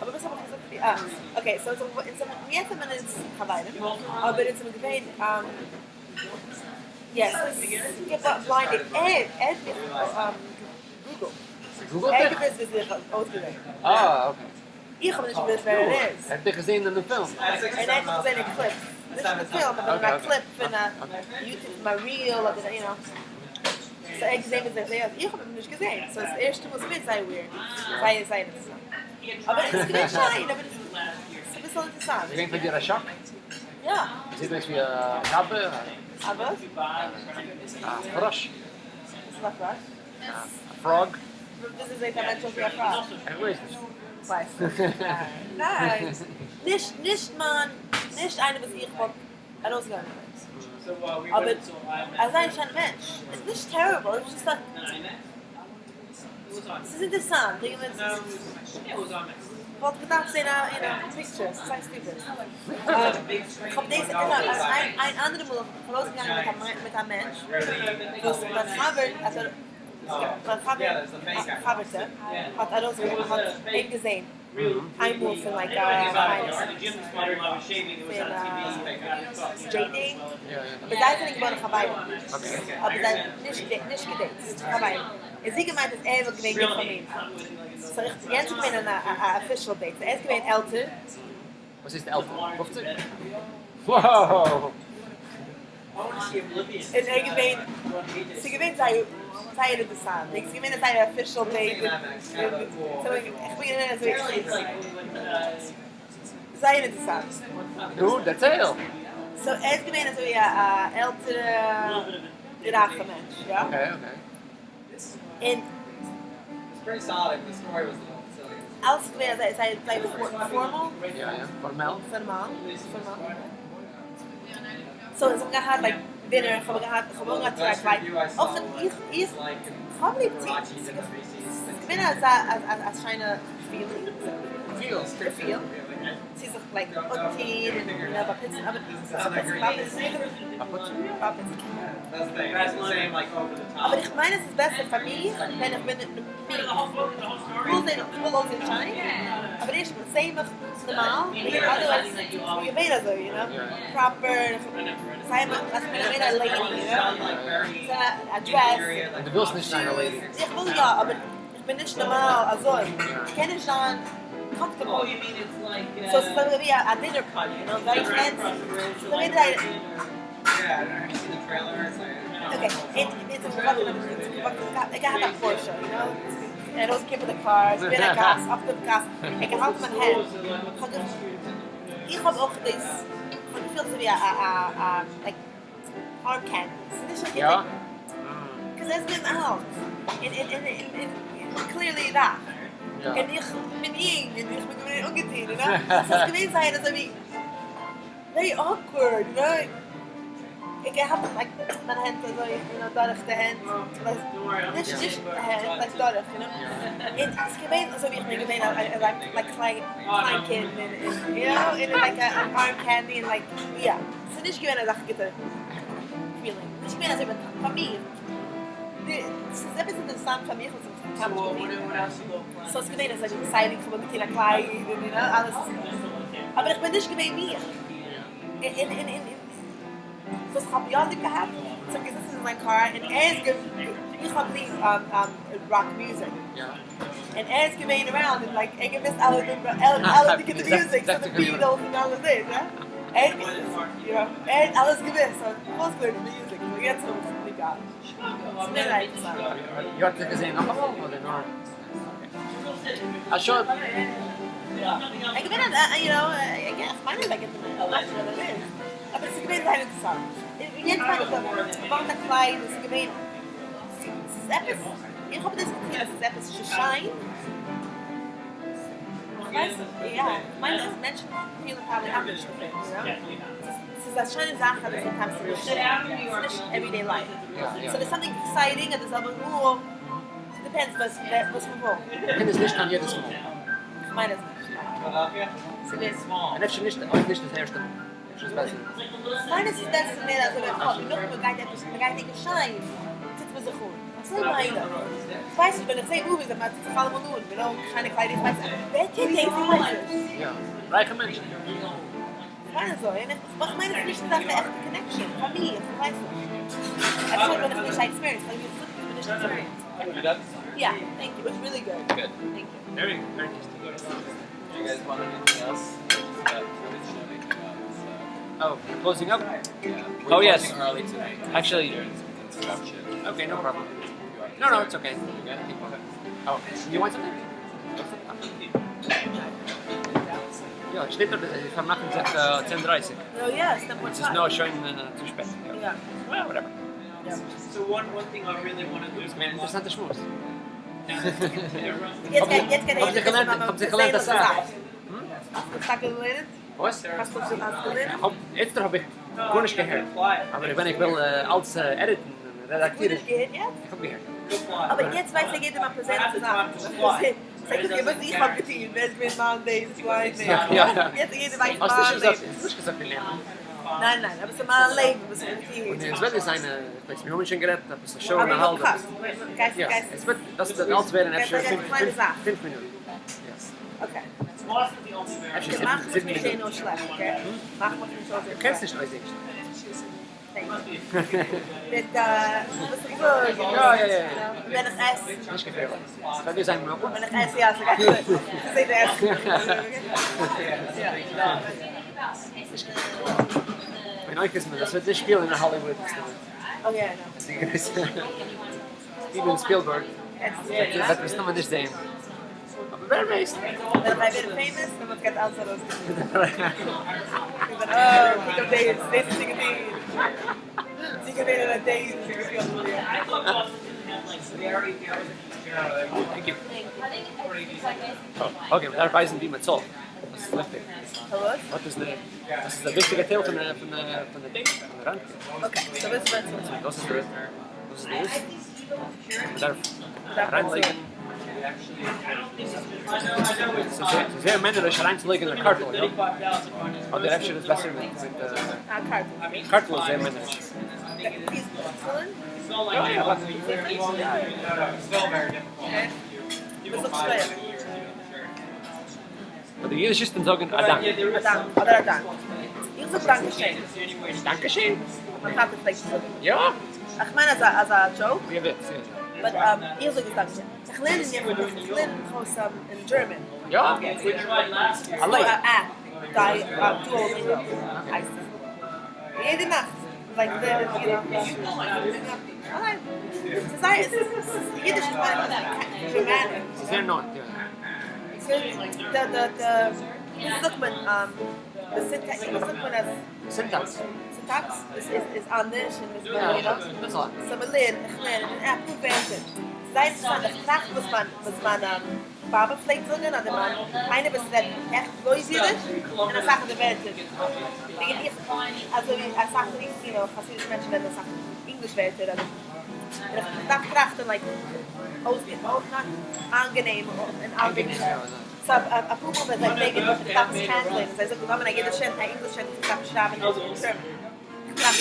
אבער וואס האב איך געזאגט? אה, okay, so יעצט זענען אונז חברים, אבער אונז האבן געווען, yes, blind date, ער האט מיך געגוגלט. געגוגלט ער האט דיך? געוואוסט ווי איך האב אויסגעזען. אה, okay. איך האב נישט געוואוסט ווער ער איז. ער האט דיך געזען אין די פילם. און ער האט מיך געזען אין clips. נישט אין די פילם, אבער אין א clip פון א YouTube, א reel אדער you know. So ער האט געזען ווי איך זע אויס. איך האב אים נישט געזען. So דאס ערשטע מאל ס'איז געווען זייער weird. זייער זייער אינטערעסאנט. אבער עס איז געווען שיין, אבער עס איז אביסל אינטערעסאנט. איז געווען פאר דיר א שאק? יא. זעט אויס ווי א זשאבע. א וואס? א פראש. וואס איז א פראש? א frog. וויאזוי זעט א מענטש אויס ווי א frog? איך ווייס נישט. ווייסט נישט. ניין. נישט נישט מיין, נישט איינער וואס איך וואלט ארויסגעגאנגען מיט. אבער אזא שיינע מענטש. איז נישט terrible, איז just like. ס'איז אינטערעסאנט. וואלט געדארפט זען א, you know, picture. ס'איז זייער stupid. איך האב דאס, איין אנדערע מאל איך ארויסגעגאנגען מיט א מענטש וואס מיין חבר האט מיין חבר, חבר'טע האט ארויס האט אים געזען. איינמאל פון like פון dating, אבער זיי זענען געווארן חברים, אבער זיי נישט נישט גע date, חברים, און זי געמיינט אז ער וואלט געווען גוט פאר מיר, so איך, יענץ איז געווען אן א official date, so ער איז געווען עלטער. וואס הייסט עלטער? 50? Wow! און ער געווען, ס'איז געווען זייער זייער אינטערעסאנט, ס'איז געווען א זייער official date, איך בין געווען אזוי זייער אינטערעסאנט. נו, דערצייל! So ער איז געווען אזוי א עלטערע רייכע מענטש, יא? Okay, okay. און אלעס איז געווען אזוי זייער זייער formal. יא יא, פארמעל. פארמאל, פארמאל. So אונז האבן געהאט like dinner, איך האב געהאט, איך האב אנגעהאט א קלייד, אויך איך איך האב ליב צו, ס'איז געווען אזא א שיינע feeling, געפיל, צו זיך like אנטוהן און you know באפוצן, אבער באפוצן, באפוצן. אבער איך מיין עס איז בעסער פאר מיך ווען איך בין מיך, איך וויל זען, איך וויל אויסזען שיין, אבער איך זע מיך נארמאל, otherwise איך בין געווען אזוי, you know, proper, זיי מיך, איך בין געווען א lady, you know, א dress. און דו ווילסט נישט זיין א lady. איך וויל יא, אבער איך בין נישט נארמאל אזוי, איך קען נישט זיין comfortable. So ס'איז אזוי ווי א dinner party, you know, very fancy. ס'איז אזוי ווי okay, און איך געהאט א Porsche, you know, און ארויסגעקומען פון די קאר, ס'איז געווען א גאס, אויף די גאס, איך געהאלטן מיין הענט, איך האב אויך דאס, איך האב געפילט אזוי ווי א א like arm candy, ס'איז נישט אזוי cause ער איז געווען אלט, און און און און clearly רייך, און איך בין יונג, און איך בין געווען אנגעטון, you know, ס'איז געווען זייער אזוי ווי very awkward, you know, איך געהאלטן like מיין הענט אזוי, you know, דורך די הענט, נישט נישט די הענט, like דורך, you know, און ס'איז געווען אזוי ווי איך בין געווען א like קליין קליין קינד, און you know, און like א arm candy, און like יא, ס'איז נישט געווען אזא גוטע feeling, נישט געווען אזוי פאר מיר, ס'איז עפעס אינטערעסאנט פאר מיך וואס איך האב קיינמאל נישט געטון, so ס'איז געווען אזוי exciting, כ'האב אנגעטון א קלייד, און you know, אלעס, אבער איך בין נישט געווען מיך, און און און וואס איך האב יא ליב געהאט, ס'האט געזיצן אין מיין קאר און ער איז גע איך האב ליב rock music, און ער איז געווען around און like ער געוויסט אלע די אלע די גוטע music, so די Beatles און אלע דאס, יא, ער יא ער האט אלעס געוויסט, so איך האב אויסגעלערנט די music, so יעצט האב איך ליב געהאט. ס'איז מיר זייער אינטערעסאנט. איר האט זיך געזען נאכאמאל אדער נאר? א שאד. איך בין א you know, איך מיין אז א גוטע מענטש, אבער עס איז געווען זייער אינטערעסאנט. יעצט מיין איך אז מ'מאכט א קלייד, עס איז געווען, ס'איז עפעס, איך האב דאס געפיל אז ס'איז עפעס שיין, איך ווייס נישט, יא, איך מיין אז מענטשן פילן probably אנדערש דערפון, you know? ס'איז א שיינע זאך at the same time ס'איז נישט everyday life. So there's something exciting at די זעלבע מאל, ס' depends וואס וואס מ'וויל. מ'קען עס נישט טון יעדעס מאל. כ'מיין אז נישט, ניין. ס'איז. און אפשר נישט אויך נישט דאס ערשטע מאל. אפשר איז בעסער. כ'מיין עס איז בעסער מער אזוי ווי קאפי, נאכדעם מ'גייט עפעס מ'גייט ערגעץ שיין טוט מען זיך אן. אזוי מיין איך. כ'ווייס נישט ווען איך זעה movies אז מ'טוט זיך אלעמאל אן, you know, שיינע קליידער, איך ווייס ווער טוט דאס? איך ווייס נישט. יא, רייכע מענטשן. כ'מיין אזוי, און איך מיין עס איז נישט אזא עכטע connection פאר מיר, איך ווייס נישט. אפשר בין איך נישט experienced, כ'האב געזאגט איך בין נישט experienced. יא, thank you, was really good. Good. Thank you. Very, very tasty. Do you guys want anything else? We're just about shutting up, so. Oh, you're closing up? Yeah. We're Oh, yes. closing early tonight. Actually- There's construction. Okay, no problem. You want No, no, it's okay. You good? Okay. Oh, you want something? יא, שטייט דארט, זיי פארמאכן זיך 10:30. Oh yes, the עס איז נאר שוין צו שפעט. יא. Well, whatever. So one thing I really want to do. ס'איז געווען אן אינטערעסאנטע שמועס. יעצט גייט יעצט גייט האב זיך געלערנט, האב זיך געלערנט אסאך. האסט טאקע געלערנט? וואס? האסט געלערנט? האב, איצטער האב איך גארנישט געהערט. אבער ווען איך וועל אלץ edit ן און רעדאקטירן. האסט גארנישט געהערט יעצט? איך האב געהערט. אבער יעצט ווייסט א יעדער מיין פערזענליכע זאך. זאג איך וואס איך האב געטון, ווער איז געווען מיין dates, קליינע. יא, יא. יעצט יעדער ווייסט האסט מיין נישט לעבן. געזאגט, האסט נישט געזאגט די נעמען. ניין ניין, אבער ס'איז מיין לעבן וואס איך האב געטון. און עס וועט נישט זיין, איך ווייס, מיר האבן שוין גערעדט עפעס א שעה און א האלב. גייסט, גייסט. יא, עס וועט, דאס וועט אלץ ווערן אפשר פינף מינוט. Okay. מאך מיך נישט זען אויס שלעכט, okay? מאך מיך נישט אויסזען דו קענסט נישט אויסזען שלעכט. Thank you. מיט וואס איך זאג, יא יא יא. ווען איך עס. נישט געפערליך. ס'וועט דיר זיין מעגליך. ווען איך עס יא, ס'גייט זיי די עסן. נישט געפערליך. כ'מיין אויך איז מען, עס וועט נישט שפילן אין Hollywood. Oh yeah, I know. Steven Spielberg וועט מסתמא נישט זען. אבער ווער ווייסט. ווען איך גיי ווערן famous, דעמאלטס גייט אלעס ארויסקומען. איך בין אה, קוק אויף דאס, דאס איז זי געטון. זי געווען אין א date, זי געשפילט מיט איר. Thank you. Okay, מ'דארף ווייזן ווי מ'צאלט. דאס איז וויכטיג. פארוואס? דאס איז די, דאס איז א וויכטיגע טייל פון די, פון די, פון די date, פון די ראנקע. Okay, so וואס וועט מען דאס איז די, דאס איז דאס. מ'דארף אריינלייגן. ס'איז זייער מענעריש אריינצולייגן א קארטל, יא? אדער אפשר איז בעסער מיט א קארטל. קארטל איז זייער מענעריש. איז צאלן? יא יא, וואס? וואס זאגסטו? אבער די אידישיסטן זאגן א דאנק. א דאנק, אדער א דאנק. איך זאג דאנקע שען. דאנקע שען? מיין טאטע פלעגט צו זאגן. יא? איך מיין אז א אז א joke. ווי א וויץ, יא. But איך זאג עס דאנקע שען. איך לערן אין איך לערן אויס אין German. יא? אליין? א app, Duolingo הייסט עס. יעדע נאכט, like the, you know, אליין. ס'איז זייער, ס'איז אידיש איז Germanic. ס'איז זייער נאנט, יא. די, די, די, ווי זאגט מען, די syntax, ווי זאגט מען אז Syntax. Syntax איז איז אנדערש און איז, you know. דאס אליין. So מען לערנט, איך לערן אין app ווערטער. זייער אינטערעסאנט, איך טראכט וואס מיין, וואס מיין באבע פלעגט זאגן, אדער מיין, איינער וואס רעדט עכט בלויז אידיש, און אסאך פון די ווערטער. וועגן איך, אזוי ווי אסאך פון די, you know, חסידישע מענטשן רעדן אסאך English ווערטער, אדער, און איך דארף טראכטן, like, אנגענעם און אנגענעם, יא. So, א פאר מאל ווען זיי פרעגן איך דארף עס translate ן, זיי זאגן, לאמיר א אידישע, א English sentence דארף איך שרייבן אין German. איך טראכט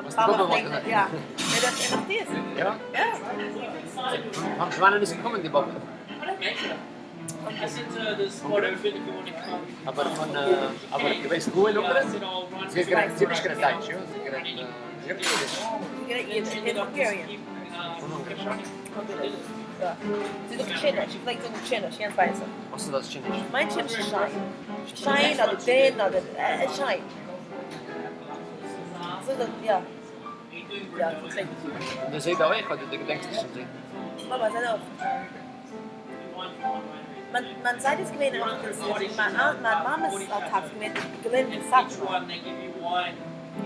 וואס מיין באבע פלעגט, יא. און איך טו עס. יא? יא. פון וואנען איז געקומען די באבע? אבער פון, אבער געווען גאר אין אונגארן? זי האט גערעדט, זי האט נישט גערעדט דייטש, יא? זי האט גערעדט, זי האט גערעדט אידיש. זי האט גערעדט אידיש, אין Hungarian. פון אונגאריש. יא. זי זאגט טשיניש, זי פלעגט זאגן טשיניש, יענץ ווייס איך. וואס איז דאס טשיניש? מיין טשיניש איז שיין. שיין אדער דין אדער שיין. אזוי זאגט, יא. יא, זי פלעגט. און דו זעהט אויך אדער דו געדענקסט נישט פון זיי? מאמע, זיי אויך. מיין מיין זיידע איז געווען אויך אין מיין מיין מאמע'ס טאטע איז געווען געלערנט אין סאטמאר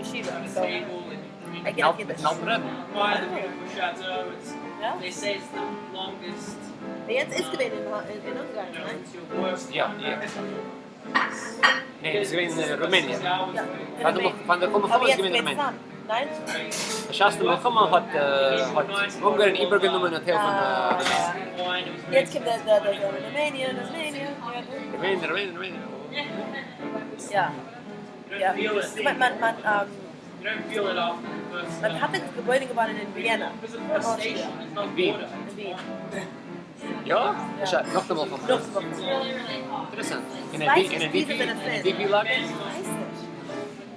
ישיבה, so ער גערעדט אידיש. מיטן אלטן רבי'ן. יא? יענץ איז געווען אין אונגארן, ניין? יא, יא. ניין, איז געווען אין רומעניע. יא. פאר די מלחמה איז געווען אין רומעניע. ניין? בשעת די מלחמה האט האט אונגארן איבערגענומען א טייל פון רומעניע. יעצט קומט די די די רומעניע, רומעניע. רומעניע, רומעניע, רומעניע. יא. יא. מיין מיין מיין מיין טאטע איז געבוירן געווארן אין וויענע, אין אוסטריע. אין ווין? אין ווין. יא? נאך די מלחמה? נאך די מלחמה. אינטערעסאנט. אין א DP לאגער? איך ווייס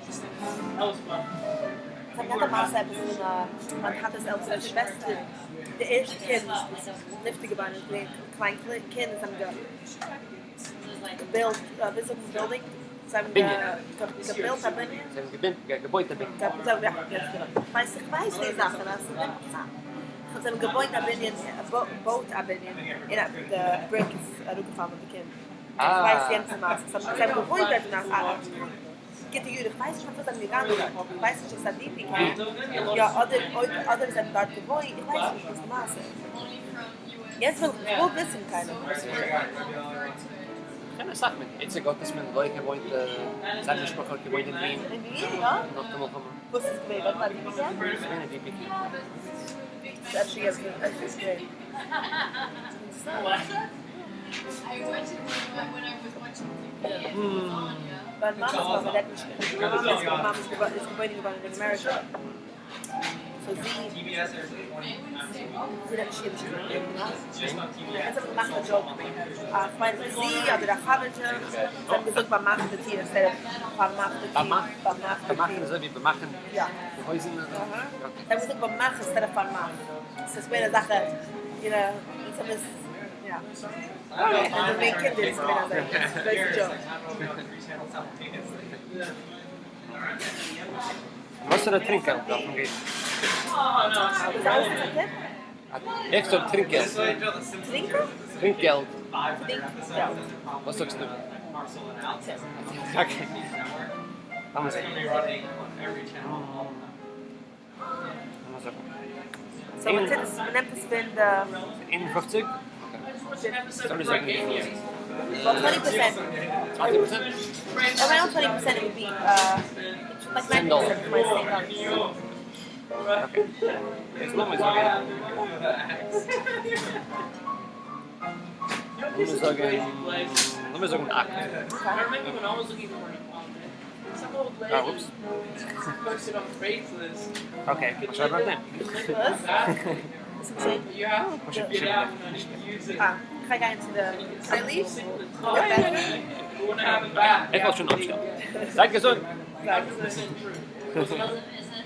נישט. איך האב געהאט א מעשה עפעס פון מיין טאטע'ס עלטסטע שוועסטער, די ערשטע קינד איז נפטר געווארן, איז געווען א קליין קינד, זיי האבן געבויט, ווי זאגט מען building? זיי האבן געבויט א בנין. זיי האבן געבויט א בנין. ווייס איך ווייס די זאכן, אז ס'נעמט צייט. זיי האבן געבויט א בנין, בויט א בנין, און די brick איז אראפגעפאלן אויף די קינד. איך ווייס יענץ מעשה. זיי האבן געוואוינט דארט אין א גוטע יאר, איך ווייס נישט פארוואס זיי זענען געגאנגען דארט, איך ווייס נישט אויב ס'איז א DP camp, יא, אדער אויב אדער זיי האבן דארט געוואוינט, איך ווייס נישט וואס די מעשה איז. יעצט וויל איך וויל וויסן קיינער וואס איז געשען. כ'קען אסאך מיט איציק גאטעסמאן לוי געוואוינט, זיין משפחה האט געוואוינט אין ווין. אין ווין, יא? נאך די מלחמה. וואס איז געווען דארט? א DP camp? ס'איז געווען א DP camp, יא. ס'איז אפשר יעצט געווען. מיין מאמע'ס מאמע רעדט נישט אידיש, מיין מאמע'ס מאמע איז געבוירן געווארן אין אמעריקא. So זי זי רעדט נישט אידיש אזוי גוט. אונז האבן געמאכט א joke, כ'מיין זי אדער א חבר'טע, זיי האבן געזאגט באמאך די טיר instead of פארמאך די טיר. באמאך? באמאך די טיר. באמאכן אזוי ווי באמאכן יא. די הויזן און אזוי? אהא. זיי האבן געזאגט באמאך instead of פארמאך. ס'איז געווען אזאלכע, you know, אונז האבן עס, יא. אונז זענען געווען קינדער איז געווען אזא גרויסע joke. וואסערע טרינקגעלט דארף מען געבן? איז אלעס א tip? איך זאג טרינקגעלט. טרינקער? טרינקגעלט. טרינקגעלט. וואס זאגסטו? א tip. Okay. לאמיר זען. לאמיר זאגן. So מען טוט עס, מען נעמט עס פון די. 51? Episode זאל איך זאגן וויפיל? Well, 20%. 20%? Around 20% it would be like $10. 9% of my same dollars. Okay. איז לאמיר זאגן. לאמיר זאגן. לאמיר זאגן 8. I remember when I was looking for an apartment, some old lady Ah, whoops. posted on Craigslist. Okay, וואס שרייב איך דען? וואס? איז okay? You have to פשוט get out and use it. Ah, איך גיי גיין צו די Can I leave? Oh, yeah, yeah, yeah. We want to have it back. איך וועל שוין אפשטעלן. זייט געזונט! 100% true.